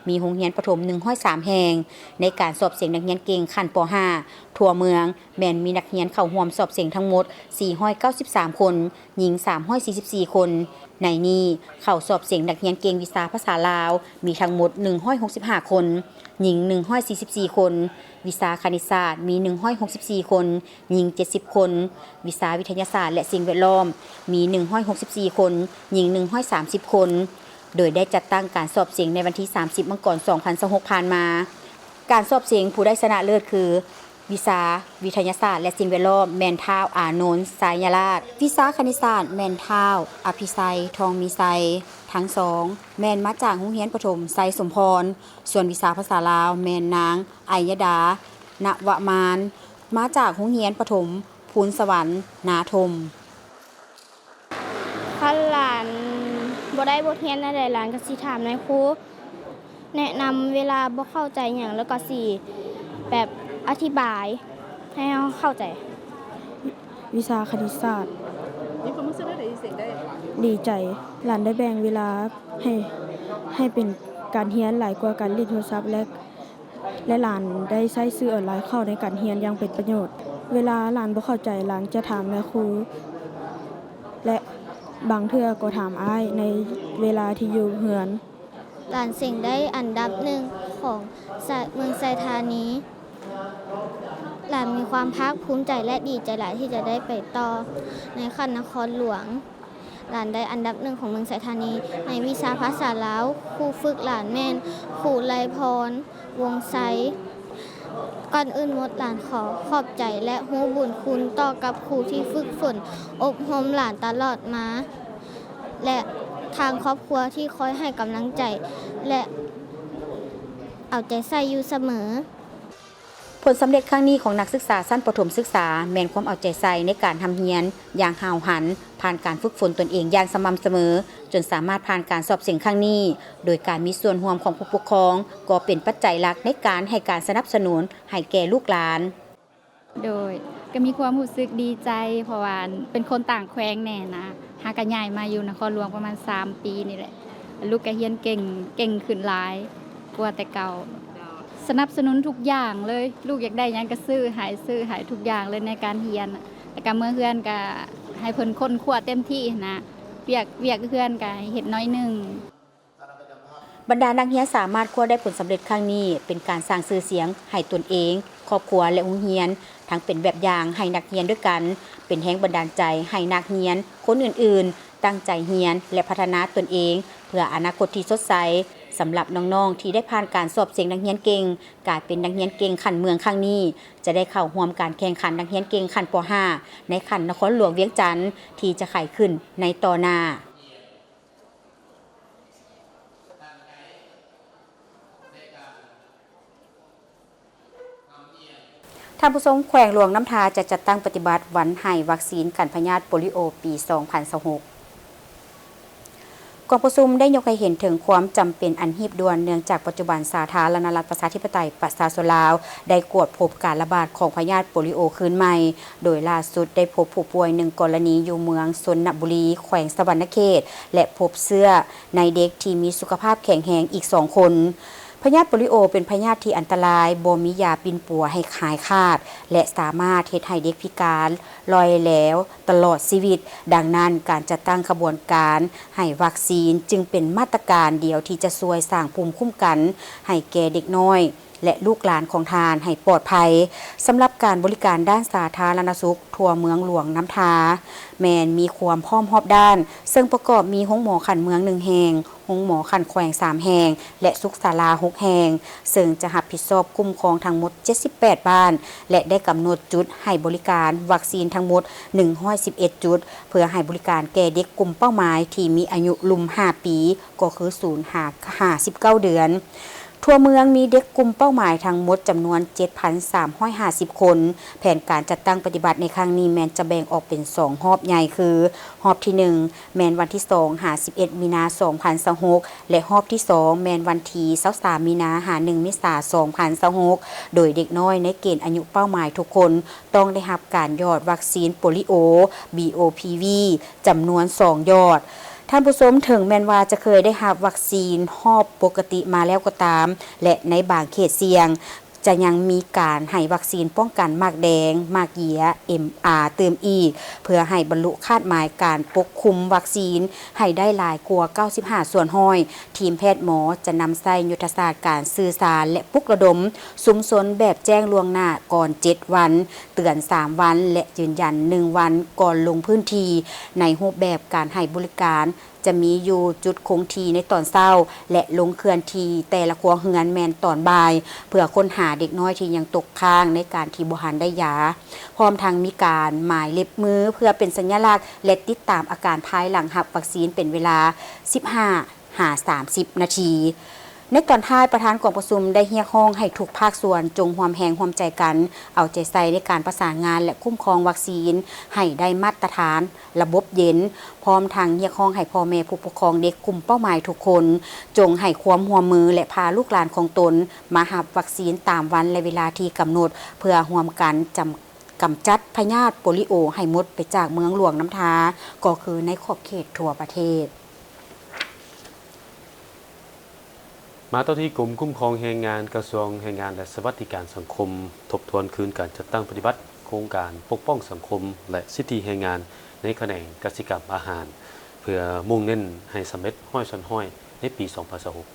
ມີໂຮງຮຽນປະຖົມໜຶ່ງຮ້ອຍສາມແຫ່ງ. ໃນການສອບເສັງນັກຮຽນເກັ່ງຂັ້ນ ປໍຫ້າ ທົ່ວເມືອງ ແມ່ນມີນັກຮຽນເຂົ້າຮ່ວມສອບເສັງທັງໝົດສີ່ຮ້ອຍເກົ້າສິບສາມຄົນ, ຍິງສາມຮ້ອຍສີ່ສິບສີ່ຄົນ. ໃນນີ້ເຂົ້າສອບເສັງນັກຮຽນເກັ່ງວິຊາພາສາລາວ ມີທັງໝົດໜຶ່ງຮ້ອຍຫົກສິບຫ້າຄົນ, ຍິງໜຶ່ງຮ້ອຍສີ່ສິບສີ່ຄົນ, ວິຊາຄະນິດສາດ ມີໜຶ່ງຮ້ອຍຫົກສິບສີ່ຄົນ, ຍິງເຈັດສິບຄົນ, ວິຊາວິທະຍາສາດ ແລະ ສິ່ງແວດລ້ອມ ມີໜຶ່ງຮ້ອຍຫົກສິບສີ່ຄົນ, ຍິງໜຶ່ງຮ້ອຍສາມສິບຄົນ, ໂດຍໄດ້ຈັດຕັ້ງການສອບເສັງໃນວັນທີສາມສິບ ມັງກອນ ສອງພັນຊາວຫົກ ຜ່ານມາ. ການສອບເສັງຜູ້ໄດ້ຊະນະເລີດຄື ວິຊາວິທະຍາສາດ ແລະ ສິ່ງແວດລ້ອມ ແມ່ນທ້າວ ອານົນ ໄຊຍະລາດ, ວິຊາຄະນິດສາດ ແມ່ນທ້າວ ອະພິໄຊ ທອງມີໄຊ. ທັງສອງແມ່ນມາຈາກໂຮງຮຽນປະຖົມໄຊສົມພອນ, ສ່ວນວິຊາພາສາລາວ ແມ່ນນາງ ໄອຍະດາ ນະວະມານ ມາຈາກໂຮງຮຽນປະຖົມພູນສະຫວັນ ນາທົມ. ຄັນຫຼານບໍ່ໄດ້ບົດຮຽນແນວໃດ, ຫຼານກໍຊິຖາມນາຍຄູ ແນະນຳເວລາບໍ່ເຂົ້າໃຈຫຍັງ ແລ້ວກໍຊິແບບອະທິບາຍໃຫ້ເຮົາເຂົ້າໃຈ. ວິຊາຄະນິດສາດ ມີຄວາມຮູ້ສຶກແນວໃດ? ດີໃຈ ຫຼານໄດ້ແບ່ງເວລາໃຫ້ ໃຫ້ເປັນການຮຽນຫຼາຍກວ່າການຫຼິ້ນໂທລະສັບ ແລະ ແລະ ຫຼານໄດ້ໃຊ້ສື່ອອນລາຍເຂົ້າໃນການຮຽນຢ່າງເປັນປະໂຫຍດ. ເວລາຫຼານບໍ່ເຂົ້າໃຈ, ຫຼານຈະຖາມນາຍຄູ ແລະ ບາງເທື່ອກໍຖາມອ້າຍໃນເວລາທີ່ຢູ່ເຮືອນ. ຫຼານເສັງໄດ້ອັນດັບໜຶ່ງຂອງເມືອງໄຊທານີ. ຫຼານມີຄວາມພາກພູມໃຈ ແລະ ດີໃຈຫຼາຍທີ່ຈະໄດ້ໄປຕໍ່ໃນຂັ້ນນະຄອນຫຼວງ. ຫຼານໄດ້ອັນດັບໜຶ່ງຂອງເມືອງໄຊທານີ ໃນວິຊາພາສາລາວ. ຄູຝຶກຫຼານແມ່ນຄູໄລພອນ ວົງໄຊ. ກ່ອນອື່ນໝົດ, ຫຼານຂໍຂອບໃຈ ແລະ ຮູ້ບຸນຄຸນຕໍ່ກັບຄູທີ່ຝຶກຝົນອົບຮົມຫຼານຕະຫຼອດມາ ແລະ ທາງຄອບຄົວທີ່ຄອຍໃຫ້ກຳລັງໃຈ ແລະ ເອົາໃຈໃສ່ຢູ່ສະເໝີ. ຜົນສຳເລັດຄັ້ງນີ້ຂອງນັກສຶກສາຊັ້ນປະຖົມສຶກສາ ແມ່ນຄວາມເອົາໃຈໃສ່ໃນການຮ່ຳຮຽນຢ່າງຫ້າວຫັນ, ຜ່ານການຝຶກຝົນຕົນເອງຢ່າງສະໝ່ຳສະເໝີ, ຈົນສາມາດຜ່ານການສອບເສັງຄັ້ງນີ້. ໂດຍການມີສ່ວນຮ່ວມຂອງຜູ້ປົກຄອງ ກໍເປັນປັດໄຈຫຼັກໃນການໃຫ້ການສະໜັບສະໜູນໃຫ້ແກ່ລູກຫຼານ. ໂດຍ ກໍມີຄວາມຮູ້ສຶກດີໃຈ ເພາະວ່າເປັນຄົນຕ່າງແຂວງແດ່ນະ, ຫາກໍຍ້າຍມາຢູ່ນະຄອນຫຼວງປະມານສາມປີນີ້ແຫຼະ. ລູກກໍຮຽນເກັ່ງ, ເກັ່ງຂຶ້ນຫຼາຍກວ່າແຕ່ເກົ່າ. ສະໜັບສະໜູນທຸກຢ່າງເລີຍ, ລູກຢາກໄດ້ຫຍັງກໍຊື້ໃຫ້, ຊື້ໃຫ້ທຸກຢ່າງເລີຍໃນການຮຽນ. ແລ້ວກໍເມືອເຮືອນກໍໃຫ້ເພິ່ນຄົ້ນຄວ້າເຕັມທີ່ຫັ້ນນະ, ວຽກ, ວຽກເຮືອນກໍໃຫ້ເຮັດໜ້ອຍໜຶ່ງ. ບັນດານັກຮຽນສາມາດຄວ້າໄດ້ຜົນສຳເລັດຄັ້ງນີ້ ເປັນການສ້າງຊື່ສຽງໃຫ້ຕົນເອງ, ຄອບຄົວ ແລະ ໂຮງຮຽນ, ທັງເປັນແບບຢ່າງໃຫ້ນັກຮຽນດ້ວຍກັນ, ເປັນແຮງບັນດານໃຈໃຫ້ນັກຮຽນຄົນອື່ນໆຕັ້ງໃຈຮຽນ ແລະ ພັດທະນາຕົນເອງເພື່ອອະນາຄົດທີ່ສົດໃສ. ສຳລັບນ້ອງໆທີ່ໄດ້ຜ່ານການສອບເສັງນັກຮຽນເກັ່ງ, ກາຍເປັນນັກຮຽນເກັ່ງຂັ້ນເມືອງຄັ້ງນີ້, ຈະໄດ້ເຂົ້າຮ່ວມການແຂ່ງຂັນນັກຮຽນເກັ່ງຂັ້ນ ປໍຫ້າ ໃນຂັ້ນນະຄອນຫຼວງວຽງຈັນ ທີ່ຈະໄຂຂຶ້ນໃນຕໍ່ໜ້າ. ທ່ານຜູ້ຊົມ, ແຂວງຫຼວງນ້ຳທາຈະຈັດຕັ້ງປະຕິບັດວັນໃຫ້ວັກຊີນກັນພະຍາດໂປລິໂອປີສອງພັນຊາວຫົກ. ກອງປະຊຸມໄດ້ຍົກໃຫ້ເຫັນເຖິງຄວາມຈຳເປັນອັນຮີບດ່ວນ, ເນື່ອງຈາກປັດຈຸບັນສາທາລະນະລັດປະຊາທິປະໄຕປະຊາຊົນລາວໄດ້ກວດພົບການລະບາດຂອງພະຍາດໂປລິໂອຄືນໃໝ່, ໂດຍລ່າສຸດໄດ້ພົບຜູ້ປ່ວຍໜຶ່ງກໍລະນີຢູ່ເມືອງຊົນນະບູລີ ແຂວງສະຫວັນນະເຂດ ແລະ ພົບເຊື້ອໃນເດັກທີ່ມີສຸຂະພາບແຂງແຮງອີກສອງຄົນ. ພະຍາດໂປລິໂອເປັນພະຍາດທີ່ອັນຕະລາຍ, ບໍ່ມີຢາປິ່ນປົວໃຫ້ຫາຍຂາດ ແລະ ສາມາດເຮັດໃຫ້ເດັກພິການລ່ອຍແຫຼວຕະຫຼອດຊີວິດ. ດັ່ງນັ້ນ, ການຈັດຕັ້ງຂະບວນການໃຫ້ວັກຊີນຈຶ່ງເປັນມາດຕະການດຽວທີ່ຈະຊ່ວຍສ້າງພູມຄຸ້ມກັນໃຫ້ແກ່ເດັກນ້ອຍ ແລະ ລູກຫຼານຂອງທ່ານໃຫ້ປອດໄພ. ສຳລັບການບໍລິການດ້ານສາທາລະນະສຸກທົ່ວເມືອງຫຼວງນ້ຳທາ ແມ່ນມີຄວາມພ້ອມຮອບດ້ານ, ເຊິ່ງປະກອບມີໂຮງໝໍຂັ້ນເມືອງໜຶ່ງແຫ່ງ, ໂຮງໝໍຂັ້ນແຂວງສາມແຫ່ງ ແລະ ສຸກສາລາຫົກແຫ່ງ, ເຊິ່ງຈະຮັບຜິດຊອບຄຸ້ມຄອງທັງໝົດເຈັດສິບແປດບ້ານ ແລະ ໄດ້ກຳນົດຈຸດໃຫ້ບໍລິການວັກຊີນທັງໝົດໜຶ່ງຮ້ອຍສິບເອັດຈຸດ ເພື່ອໃຫ້ບໍລິການແກ່ເດັກກຸ່ມເປົ້າໝາຍທີ່ມີອາຍຸລຸ່ມຫ້າປີ ກໍຄືສູນຫາຫ້າສິບເກົ້າເດືອນ. ທົ່ວເມືອງມີເດັກກຸ່ມເປົ້າໝາຍທັງໝົດຈຳນວນເຈັດພັນສາມຮ້ອຍຫ້າສິບຄົນ. ແຜນການຈັດຕັ້ງປະຕິບັດໃນຄັ້ງນີ້ແມ່ນຈະແບ່ງອອກເປັນສອງຮອບໃຫຍ່ຄື ຮອບທີໜຶ່ງ ແມ່ນວັນທີສອງຫາສິບເອັດມີນາສອງພັນຊາວຫົກ ແລະ ຮອບທີສອງແມ່ນວັນທີຊາວສາມມີນາຫາໜຶ່ງເມສາສອງພັນຊາວຫົກ ໂດຍເດັກນ້ອຍໃນເກນອາຍຸເປົ້າໝາຍທຸກຄົນ ຕ້ອງໄດ້ຮັບການຢອດວັກຊີນໂປລິໂອ ບີ ໂອ ພີ ວີ ຈຳນວນສອງຢອດ. ທ່ານຜູ້ຊົມ, ເຖິງແມ່ນວ່າຈະເຄີຍໄດ້ຮັບວັກຊີນຮອບປົກກະຕິມາແລ້ວກໍຕາມ ແລະ ໃນບາງເຂດສ່ຽງ ຈະຍັງມີການໃຫ້ວັກຊີນປ້ອງກັນໝາກແດງ, ໝາກເຢຍ, ເອັມອາ ຕື່ມອີກ ເພື່ອໃຫ້ບັນລຸຄາດໝາຍການປົກຄຸມວັກຊີນໃຫ້ໄດ້ຫຼາຍກວ່າເກົ້າສິບຫ້າສ່ວນຮ້ອຍ. ທີມແພດໝໍຈະນຳໃຊ້ຍຸດທະສາດການສື່ສານ ແລະ ປຸກລະດົມຊຸມຊົນແບບແຈ້ງລ່ວງໜ້າກ່ອນເຈັດວັນ, ເຕືອນສາມວັນ ແລະ ຢືນຢັນໜຶ່ງວັນກ່ອນລົງພື້ນທີ່. ໃນຮູບແບບການໃຫ້ບໍລິການ ຈະມີຢູ່ຈຸດຄົງທີ່ໃນຕອນເຊົ້າ ແລະ ລົງເຄື່ອນທີ່ແຕ່ລະຄົວເຮືອນແມ່ນຕອນບ່າຍ ເພື່ອຄົ້ນຫາເດັກນ້ອຍທີ່ຍັງຕົກຄ້າງໃນການທີ່ບໍ່ທັນໄດ້ຢາ, ພ້ອມທັງມີການໝາຍເລັບມື ເພື່ອເປັນສັນຍະລັກ ແລະ ຕິດຕາມອາການພາຍຫຼັງຮັບວັກຊີນເປັນເວລາສິບຫ້າຫາສາມສິບນາທີ. ໃນຕອນທ້າຍ, ປະທານກອງປະຊຸມໄດ້ຮຽກຮ້ອງໃຫ້ທຸກພາກສ່ວນຈົ່ງຮ່ວມແຮງຮ່ວມໃຈກັນ ເອົາໃຈໃສ່ໃນການປະສານງານ ແລະ ຄຸ້ມຄອງວັກຊີນໃຫ້ໄດ້ມາດຕະຖານ ລະບົບເຢັນ, ພ້ອມທັງຮຽກຮ້ອງໃຫ້ພໍ່ແມ່ຜູ້ປົກຄອງເດັກກຸ່ມເປົ້າໝາຍທຸກຄົນ ຈົ່ງໃຫ້ຄວາມຮ່ວມມື ແລະ ພາລູກຫຼານຂອງຕົນມາຮັບວັກຊີນຕາມວັນ ແລະ ເວລາທີ່ກຳນົດ ເພື່ອຮ່ວມກັນຈຳ ກຳຈັດພະຍາດໂປລິໂອໃຫ້ໝົດໄປຈາກເມືອງຫຼວງນ້ຳທາ ກໍຄືໃນຂອບເຂດທົ່ວປະເທດ. ມາຕໍ່ທີ່ກົມຄຸ້ມຄອງແຮງງານ ກະຊວງແຮງງານ ແລະ ສະຫວັດດິການສັງຄົມ ທົບທວນຄືນການຈັດຕັ້ງປະຕິບັດໂຄງການປົກປ້ອງສັງຄົມ ແລະ ສິດທິແຮງງານໃນຂະແໜງກະສິກຳອາຫານ ເພື່ອມຸ່ງເນັ້ນໃຫ້ສຳເລັດຮ້ອຍສ່ວນຮ້ອຍໃນປີສອງພັນຊາວຫົກ.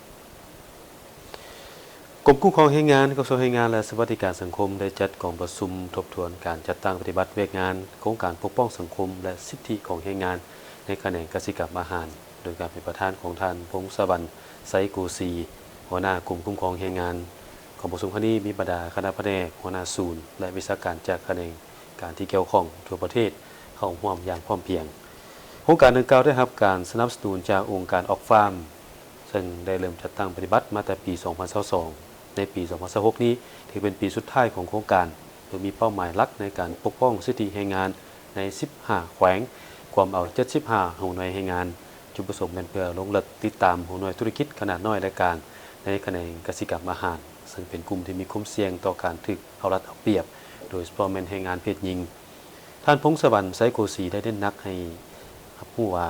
ກົມຄຸ້ມຄອງແຮງງານ ກະຊວງແຮງງານ ແລະ ສະຫວັດດິການສັງຄົມ ໄດ້ຈັດກອງປະຊຸມທົບທວນການຈັດຕັ້ງປະຕິບັດວຽກງານໂຄງການປົກປ້ອງສັງຄົມ ແລະ ສິດທິຂອງແຮງງານໃນຂະແໜງກະສິກຳອາຫານ ໂດຍການເປັນປະທານຂອງທ່ານ ພົງສະຫວັນ ໄຊໂກສີ ຫົວໜ້າກົມຄຸ້ມຄອງແຮງງານ ກອງປະຊຸມຄັ້ງນີ້ມີບັນດາຄະນະພະແນກ, ຫົວໜ້າສູນ ແລະ ວິຊາການຈາກຂະແໜງການທີ່ກ່ຽວຂ້ອງທົ່ວປະເທດເຂົ້າຮ່ວມຢ່າງພ້ອມພຽງ. ໂຄງການດັ່ງກ່າວໄດ້ຮັບການສະໜັບສະໜູນຈາກອົງການອອກຟາມ ເຊິ່ງໄດ້ເລີ່ມຈັດຕັ້ງປະຕິບັດມາແຕ່ປີສອງພັນຊາວສອງ. ໃນປີສອງພັນຊາວຫົກນີ້ ຖືເປັນປີສຸດທ້າຍຂອງໂຄງການ ໂດຍມີເປົ້າໝາຍຫຼັກໃນການປົກປ້ອງສິດທິແຮງງານໃນສິບຫ້າແຂວງ, ກວມເອົາເຈັດສິບຫ້າຫົວໜ່ວຍແຮງງານ. ຈຸດປະສົງແມ່ນເພື່ອລົງເລິກຕິດຕາມຫົວໜ່ວຍທຸລະກິດຂະໜາດນ້ອຍ ແລະ ກາງ ໃນຂະແໜງກະສິກຳອາຫານ, ເຊິ່ງເປັນກຸ່ມທີ່ມີຄວາມສ່ຽງຕໍ່ການຖືກເອົາລັດເອົາປຽບ, ໂດຍສະເພາະແມ່ນແຮງງານເພດຍິງ. ທ່ານ ພົງສະຫວັນ ໄຊໂກສີ ໄດ້ເນັ້ນໜັກໃຫ້ຮັບຮູ້ວ່າ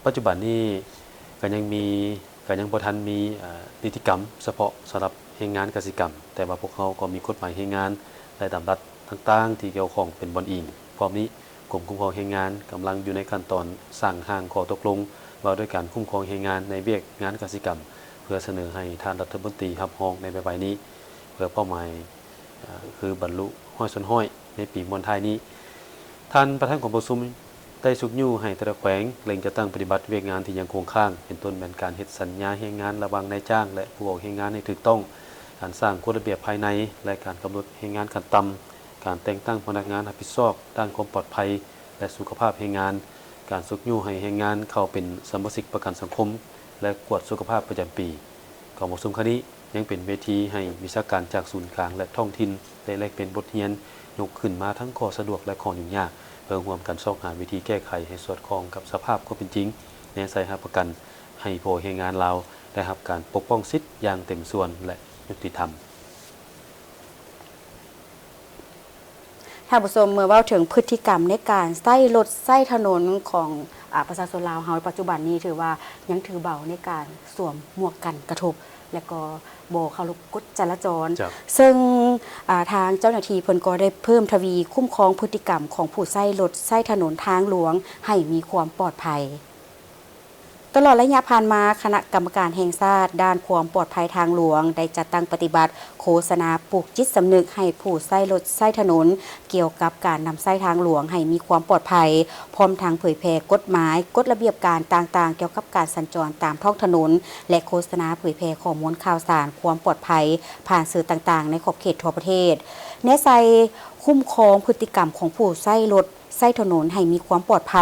ປັດຈຸບັນນີ້ກໍຍັງມີ ກໍຍັງບໍ່ທັນມີ ເອີ ນິຕິກຳສະເພາະສຳລັບແຮງງານກະສິກຳ, ແຕ່ວ່າພວກເຮົາກໍມີກົດໝາຍແຮງງານ ແລະ ດຳລັດຕ່າງໆທີ່ກ່ຽວຂ້ອງເປັນບ່ອນອີງ. ພ້ອມນີ້, ກົມຄຸ້ມຄອງແຮງງານກຳລັງຢູ່ໃນຂັ້ນຕອນສ້າງຮ່າງຂໍ້ຕົກລົງວ່າດ້ວຍການຄຸ້ມຄອງແຮງງານໃນວຽກງານກະສິກຳ ເພື່ອສະເໜີໃຫ້ທ່ານລັດຖະມົນຕີຮັບຮອງໃນໄວໆນີ້ ເພື່ອເປົ້າໝາຍ ຄືບັນລຸຮ້ອຍສ່ວນຮ້ອຍໃນປີມ້ວນທ້າຍນີ້. ທ່ານປະທານກອງປະຊຸມໄດ້ຊຸກຍູ້ໃຫ້ແຕ່ລະແຂວງເລັ່ງຈັດຕັ້ງປະຕິບັດວຽກງານທີ່ຍັງຄົງຄ້າງ, ເປັນຕົ້ນແມ່ນການເຮັດສັນຍາແຮງງານລະຫວ່າງນາຍຈ້າງ ແລະ ຜູ້ອອກແຮງງານໃຫ້ຖືກຕ້ອງ, ການສ້າງກົດລະບຽບພາຍໃນ ແລະ ການກຳນົດແຮງງານຂັ້ນຕ່ຳ, ການແຕ່ງຕັ້ງພະນັກງານຮັບຜິດຊອບດ້ານຄວາມປອດໄພ ແລະ ສຸຂະພາບແຮງງານ, ການຊຸກຍູ້ໃຫ້ແຮງງານເຂົ້າເປັນສະມາຊິກປະກັນສັງຄົມ ແລະ ກວດສຸຂະພາບປະຈຳປີ. ກອງປະຊຸມຄັ້ງນີ້ຍັງເປັນເວທີໃຫ້ວິຊາການຈາກສູນກາງ ແລະ ທ້ອງຖິ່ນໄດ້ແລກປ່ຽນບົດຮຽນ, ຍົກຂຶ້ນມາທັງຂໍ້ສະດວກ ແລະ ຂໍ້ຫຍຸ້ງຍາກ, ເພື່ອຮ່ວມກັນຊອກຫາວິທີແກ້ໄຂໃຫ້ສອດຄ່ອງກັບສະພາບຄວາມເປັນຈິງ, ແນໃສ່ຮັບປະກັນໃຫ້ຜູ້ແຮງງານລາວໄດ້ຮັບການປົກປ້ອງສິດຢ່າງເຕັມສ່ວນ ແລະ ຍຸຕິທຳ. ທ່ານຜູ້ຊົມ, ເມື່ອເວົ້າເຖິງພຶດຕິກຳໃນການໃຊ້ລົດໃຊ້ຖະໜົນຂອງ ອາ ປະຊາຊົນລາວເຮົາ ປັດຈຸບັນນີ້ຖືວ່າຍັງຖືເບົາໃນການສວມໝວກກັນກະທົບ ແລະ ກໍບໍ່ເຄົາລົບກົດຈະລາຈອນ. ເຊິ່ງ ອາ ທາງເຈົ້າໜ້າທີ່ເພິ່ນກໍໄດ້ເພີ່ມທະວີຄຸ້ມຄອງພຶດຕິກຳຂອງຜູ້ໃຊ້ລົດໃຊ້ຖະໜົນທາງຫຼວງໃຫ້ມີຄວາມປອດໄພ. ຕະຫຼອດໄລຍະຜ່ານມາ, ຄະນະກຳມະການແຫ່ງຊາດດ້ານຄວາມປອດໄພທາງຫຼວງ ໄດ້ຈັດຕັ້ງປະຕິບັດໂຄສະນາປຸກຈິດສຳນຶກໃຫ້ຜູ້ໃຊ້ລົດໃຊ້ຖະໜົນ ກ່ຽວກັບການນຳໃຊ້ທາງຫຼວງໃຫ້ມີຄວາມປອດໄພ, ພ້ອມທັງເຜີຍແຜ່ກົດໝາຍ, ກົດລະບຽບການຕ່າງໆ ກ່ຽວກັບການສັນຈອນຕາມທ້ອງຖະໜົນ ແລະ ໂຄສະນາເຜີຍແຜ່ຂໍ້ມູນຂ່າວສານຄວາມປອດໄພຜ່ານສື່ຕ່າງໆ ໃນຂອບເຂດທົ່ວປະເທດ. ແນໃສ່ຄຸ້ມຄອງພຶດຕິກຳຂອງຜູ້ໃຊ້ລົດ ໃຊ້ຖະໜົນໃຫ້ມີຄວາມປອດໄພ,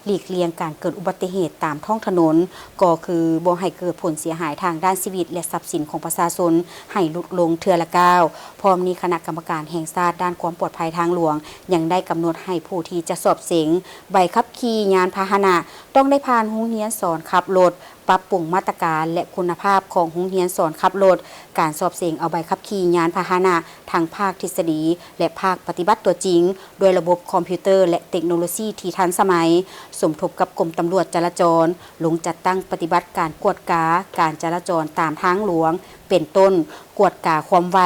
ຫຼີກລ່ຽງການເກີດອຸບັດຕິເຫດຕາມທ້ອງຖະໜົນ, ກໍຄືບໍ່ໃຫ້ເກີດຜົນເສຍຫາຍທາງດ້ານຊີວິດ ແລະ ຊັບສິນຂອງປະຊາຊົນໃຫ້ຫຼຸດລົງເທື່ອລະກ້າວ. ພ້ອມນີ້, ຄະນະກຳມະການແຫ່ງຊາດດ້ານຄວາມປອດໄພທາງຫຼວງ ຍັງໄດ້ກຳນົດໃຫ້ຜູ້ທີ່ຈະສອບເສັງໃບຂັບຂີ່ຍານພາຫະນະ ຕ້ອງໄດ້ຜ່ານໂຮງຮຽນສອນຂັບລົດ, ປັບປຸງມາດຕະການ ແລະ ຄຸນນະພາບຂອງໂຮງຮຽນສອນຂັບລົດ, ການສອບເສັງເອົາໃບຂັບຂີ່ຍານພາຫະນະ ທັງພາກທິດສະດີ ແລະ ພາກປະຕິບັດຕົວຈິງ ດ້ວຍລະບົບຄອມພິວເຕີ ແລະ ເຕັກໂນໂລຊີທີ່ທັນສະໄໝ, ສົມທົບກັບກົມຕຳຫຼວດຈະລາຈອນ ລົງຈັດຕັ້ງປະຕິບັດການກວດກາການຈະລາຈອນຕາມທາງຫຼວງ, ເປັນຕົ້ນ ກວດກາຄວາມໄວ,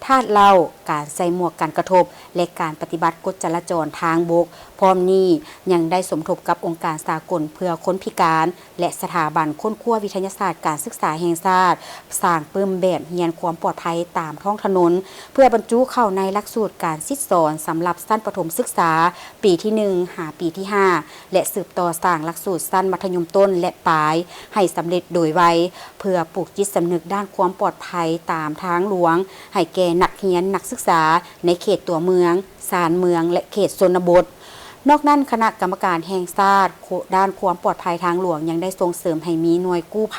ທາດເຫຼົ້າ, ການໃສ່ໝວກກັນກະທົບ ແລະ ການປະຕິບັດກົດຈະລາຈອນທາງບົກ. ພ້ອມນີ້ຍັງໄດ້ສົມທົບກັບອົງການສາກົນເພື່ອຄົນພິການ ແລະ ສະຖາບັນຄົ້ນຄວ້າວິທະຍາສາດການສຶກສາແຫ່ງຊາດ ສ້າງປຶ້ມແບບຮຽນຄວາມປອດໄພຕາມທ້ອງຖະໜົນ ເພື່ອບັນຈຸເຂົ້າໃນຫຼັກສູດການສິດສອນສຳລັບຊັ້ນປະຖົມສຶກສາ ປີທີໜຶ່ງ ຫາ ປີທີຫ້າ ແລະ ສືບຕໍ່ສ້າງຫຼັກສູດຊັ້ນມັດທະຍົມຕົ້ນ ແລະ ປາຍ ໃຫ້ສຳເລັດໂດຍໄວ, ເພື່ອປູກຈິດສຳນຶກດ້ານຄວາມປອດໄພຕາມທາງຫຼວງ ໃຫ້ແກ່ນັກຮຽນນັກສຶກສາໃນເຂດຕົວເມືອງ, ຊານເມືອງ ແລະ ເຂດຊົນນະບົດ. ນອກນັ້ນ, ຄະນະກຳມະການແຫ່ງຊາດ ດ້ານຄວາມປອດໄພທາງຫຼວງ ຍັງໄດ້ສົ່ງເສີມໃຫ້ມີໜ່ວຍກູ້ໄພ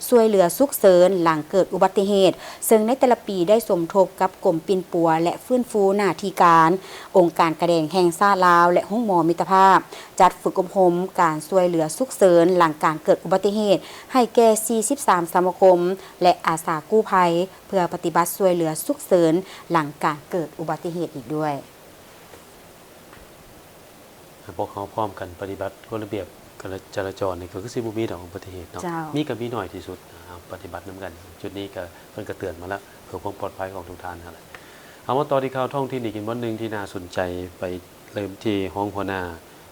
ຊ່ວຍເຫຼືອສຸກເສີນຫຼັງເກີດອຸບັດຕິເຫດ, ເຊິ່ງໃນແຕ່ລະປີໄດ້ສົມທົບກັບກົມປິ່ນປົວ ແລະ ຟື້ນຟູໜ້າທີ່ການ, ອົງການການແພດແຫ່ງຊາດລາວ ແລະ ໂຮງໝໍມິດຕະພາບ ຈັດຝຶກອົບຮົມການຊ່ວຍເຫຼືອສຸກເສີນຫຼັງການເກີດອຸບັດຕິເຫດ ໃຫ້ແກ່ ສີ່ສິບສາມ ສະມາຄົມ ແລະ ອາສາກູ້ໄພ ເພື່ອປະຕິບັດຊ່ວຍເຫຼືອສຸກເສີນຫຼັງການເກີດອຸບັດຕິເຫດອີກດ້ວຍ. ພວກເຮົາພ້ອມກັນປະຕິບັດກົດລະບຽບການຈະລາຈອນນີ້ ກໍຄືຊິບໍ່ມີດອກອຸບັດຕິເຫດເນາະ. ເຈົ້າ. ມີກໍມີໜ້ອຍທີ່ສຸດ. ເຮົາປະຕິບັດນຳກັນ. ຈຸດນີ້ກໍເພິ່ນກໍເຕືອນມາແລ້ວ ເພື່ອຄວາມປອດໄພຂອງທຸກທ່ານຫັ້ນແຫຼະ. ເຮົາມາຕໍ່ທີ່ຂ່າວທ້ອງຖິ່ນອີກບ່ອນໜຶ່ງທີ່ໜ້າສົນໃຈ, ໄປເລີ່ມທີ່ຮອງຫົວໜ້າ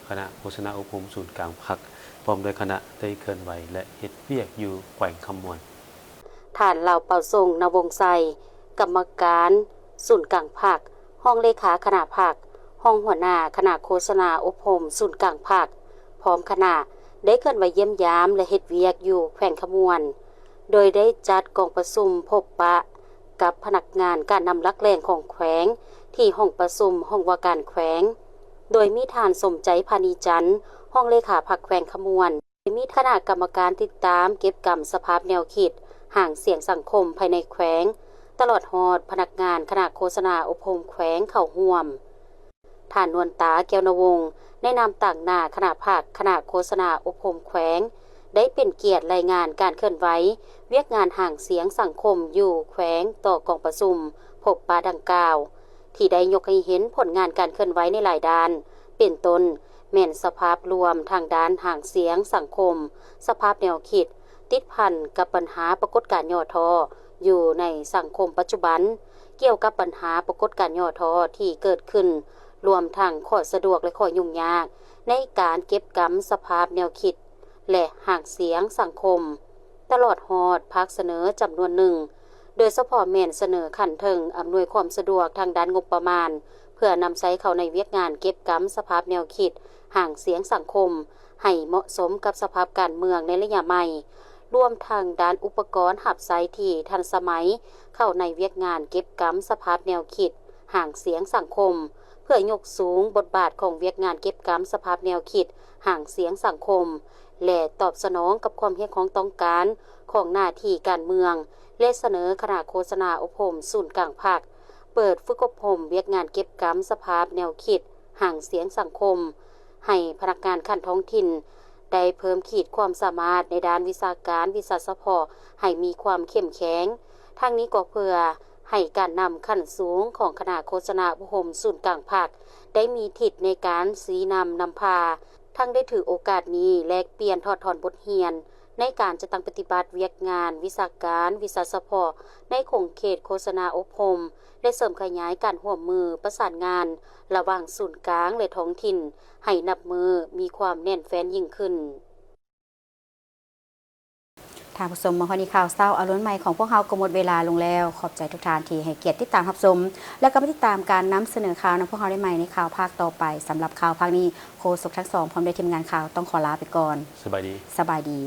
ຄະນະໂຄສະນາອົບຮົມສູນກາງພັກ ພ້ອມດ້ວຍຄະນະໄດ້ເຄື່ອນໄຫວ ແລະ ເຮັດວຽກຢູ່ແຂວງຄຳມ່ວນ. ທ່ານ ລາວເປົ່າສົງ ນະວົງໄຊ, ກຳມະການສູນກາງພັກ, ຮອງເລຂາຄະນະພັກ, ຮອງຫົວໜ້າຄະນະໂຄສະນາອົບຮົມສູນກາງພັກ ພ້ອມຄະນະ ໄດ້ເຄື່ອນໄຫວຢ້ຽມຢາມ ແລະ ເຮັດວຽກຢູ່ແຂວງຄຳມ່ວນ, ໂດຍໄດ້ຈັດກອງປະຊຸມພົບປະ ກັບພະນັກງານການນຳຫຼັກແຫຼ່ງຂອງແຂວງ ທີ່ຫ້ອງປະຊຸມຫ້ອງວ່າການແຂວງ, ໂດຍມີທ່ານ ສົມໃຈ ພານີຈັນ ຮອງເລຂາພັກແຂວງຄຳມ່ວນ, ໂດຍມີຄະນະກຳມະການຕິດຕາມເກັບກຳສະພາບແນວຄິດ, ຫາງສຽງສັງຄົມພາຍໃນແຂວງ, ຕະຫຼອດຮອດພະນັກງານຄະນະໂຄສະນາອົບຮົມແຂວງເຂົ້າຮ່ວມ. ທ່ານ ນວນຕາ ແກ້ວນະວົງ ໃນນາມຕາງໜ້າຄະນະພັກຄະນະໂຄສະນາອົບຮົມແຂວງ ໄດ້ເປັນກຽດລາຍງານການເຄື່ອນໄຫວວຽກງານຫາງສຽງສັງຄົມຢູ່ແຂວງຕໍ່ກອງປະຊຸມພົບປະດັ່ງກ່າວ ທີ່ໄດ້ຍົກໃຫ້ເຫັນຜົນງານການເຄື່ອນໄຫວໃນຫຼາຍດ້ານ ເປັນຕົ້ນແມ່ນສະພາບລວມທາງດ້ານຫາງສຽງສັງຄົມ, ສະພາບແນວຄິດ, ຕິດພັນກັບບັນຫາປາກົດການຫຍໍ້ທໍ້ຢູ່ໃນສັງຄົມປັດຈຸບັນ, ກ່ຽວກັບບັນຫາປາກົດການຫຍໍ້ທໍ້ທີ່ເກີດຂຶ້ນ, ລວມທັງຂໍ້ສະດວກ ແລະ ຂໍ້ຫຍຸ້ງຍາກໃນການເກັບກຳສະພາບແນວຄິດ ແລະ ຫາງສຽງສັງຄົມ, ຕະຫຼອດຮອດພາກສະເໜີຈຳນວນໜຶ່ງ, ໂດຍສະເພາະແມ່ນສະເໜີຂັ້ນເທິງອຳນວຍຄວາມສະດວກທາງດ້ານງົບປະມານ ເພື່ອນຳໃຊ້ເຂົ້າໃນວຽກງານເກັບກຳສະພາບແນວຄິດ, ຫາງສຽງສັງຄົມ ໃຫ້ເໝາະສົມກັບສະພາບການເມືອງໃນໄລຍະໃໝ່, ລວມທັງດ້ານອຸປະກອນຮັບໃຊ້ທີ່ທັນສະໄໝ ເຂົ້າໃນວຽກງານເກັບກຳສະພາບແນວຄິດ, ຫາງສຽງສັງຄົມ, ເພື່ອຍົກສູງບົດບາດຂອງວຽກງານເກັບກຳສະພາບແນວຄິດ, ຫາງສຽງສັງຄົມ ແລະ ຕອບສະໜອງກັບຄວາມຮຽກຮ້ອງຕ້ອງການຂອງໜ້າທີ່ການເມືອງ ແລະ ສະເໜີຄະນະໂຄສະນາອົບຮົມສູນກາງພັກ ເປີດຝຶກອົບຮົມວຽກງານເກັບກຳສະພາບແນວຄິດ, ຫາງສຽງສັງຄົມ ໃຫ້ພະນັກງານຂັ້ນທ້ອງຖິ່ນ ໄດ້ເພີ່ມຂີດຄວາມສາມາດໃນດ້ານວິຊາການ, ວິຊາສະເພາະໃຫ້ມີຄວາມເຂັ້ມແຂງ. ທັງນີ້ກໍເພື່ອໃຫ້ການນຳຂັ້ນສູງຂອງຄະນະໂຄສະນາອົບຮົມສູນກາງພັກ ໄດ້ມີທິດໃນການຊີ້ນຳນຳພາ, ທັງໄດ້ຖືໂອກາດນີ້ແລກປ່ຽນຖອດຖອນບົດຮຽນໃນການຈັດຕັ້ງປະຕິບັດວຽກງານວິຊາການ, ວິຊາສະເພາະໃນຂົງເຂດໂຄສະນາອົບຮົມ ແລະ ເສີມຂະຫຍາຍການຮ່ວມມືປະສານງານລະຫວ່າງສູນກາງ ແລະ ທ້ອງຖິ່ນ ໃຫ້ນັບມື້ມີຄວາມແໜ້ນແຟ້ນຍິ່ງຂຶ້ນ. ທ່ານຜູ້ຊົມ, ມາຮອດນີ້ຂ່າວເຊົ້າອາລຸນໃໝ່ຂອງພວກເຮົາກໍໝົດເວລາລົງແລ້ວ. ຂອບໃຈທຸກທ່ານທີ່ໃຫ້ກຽດຕິດຕາມຮັບຊົມ ແລະ ກໍມາຕິດຕາມການນຳສະເໜີຂ່າວນຳພວກເຮົາໄດ້ໃໝ່ໃນຂ່າວພາກຕໍ່ໄປ. ສຳລັບຂ່າວພາກນີ້, ໂຄສົກທັງສອງ ພ້ອມດ້ວຍທີມງານຂ່າວ ຕ້ອງຂໍລາໄປກ່ອນ. ສະບາຍດີ. ສະບາຍດີ.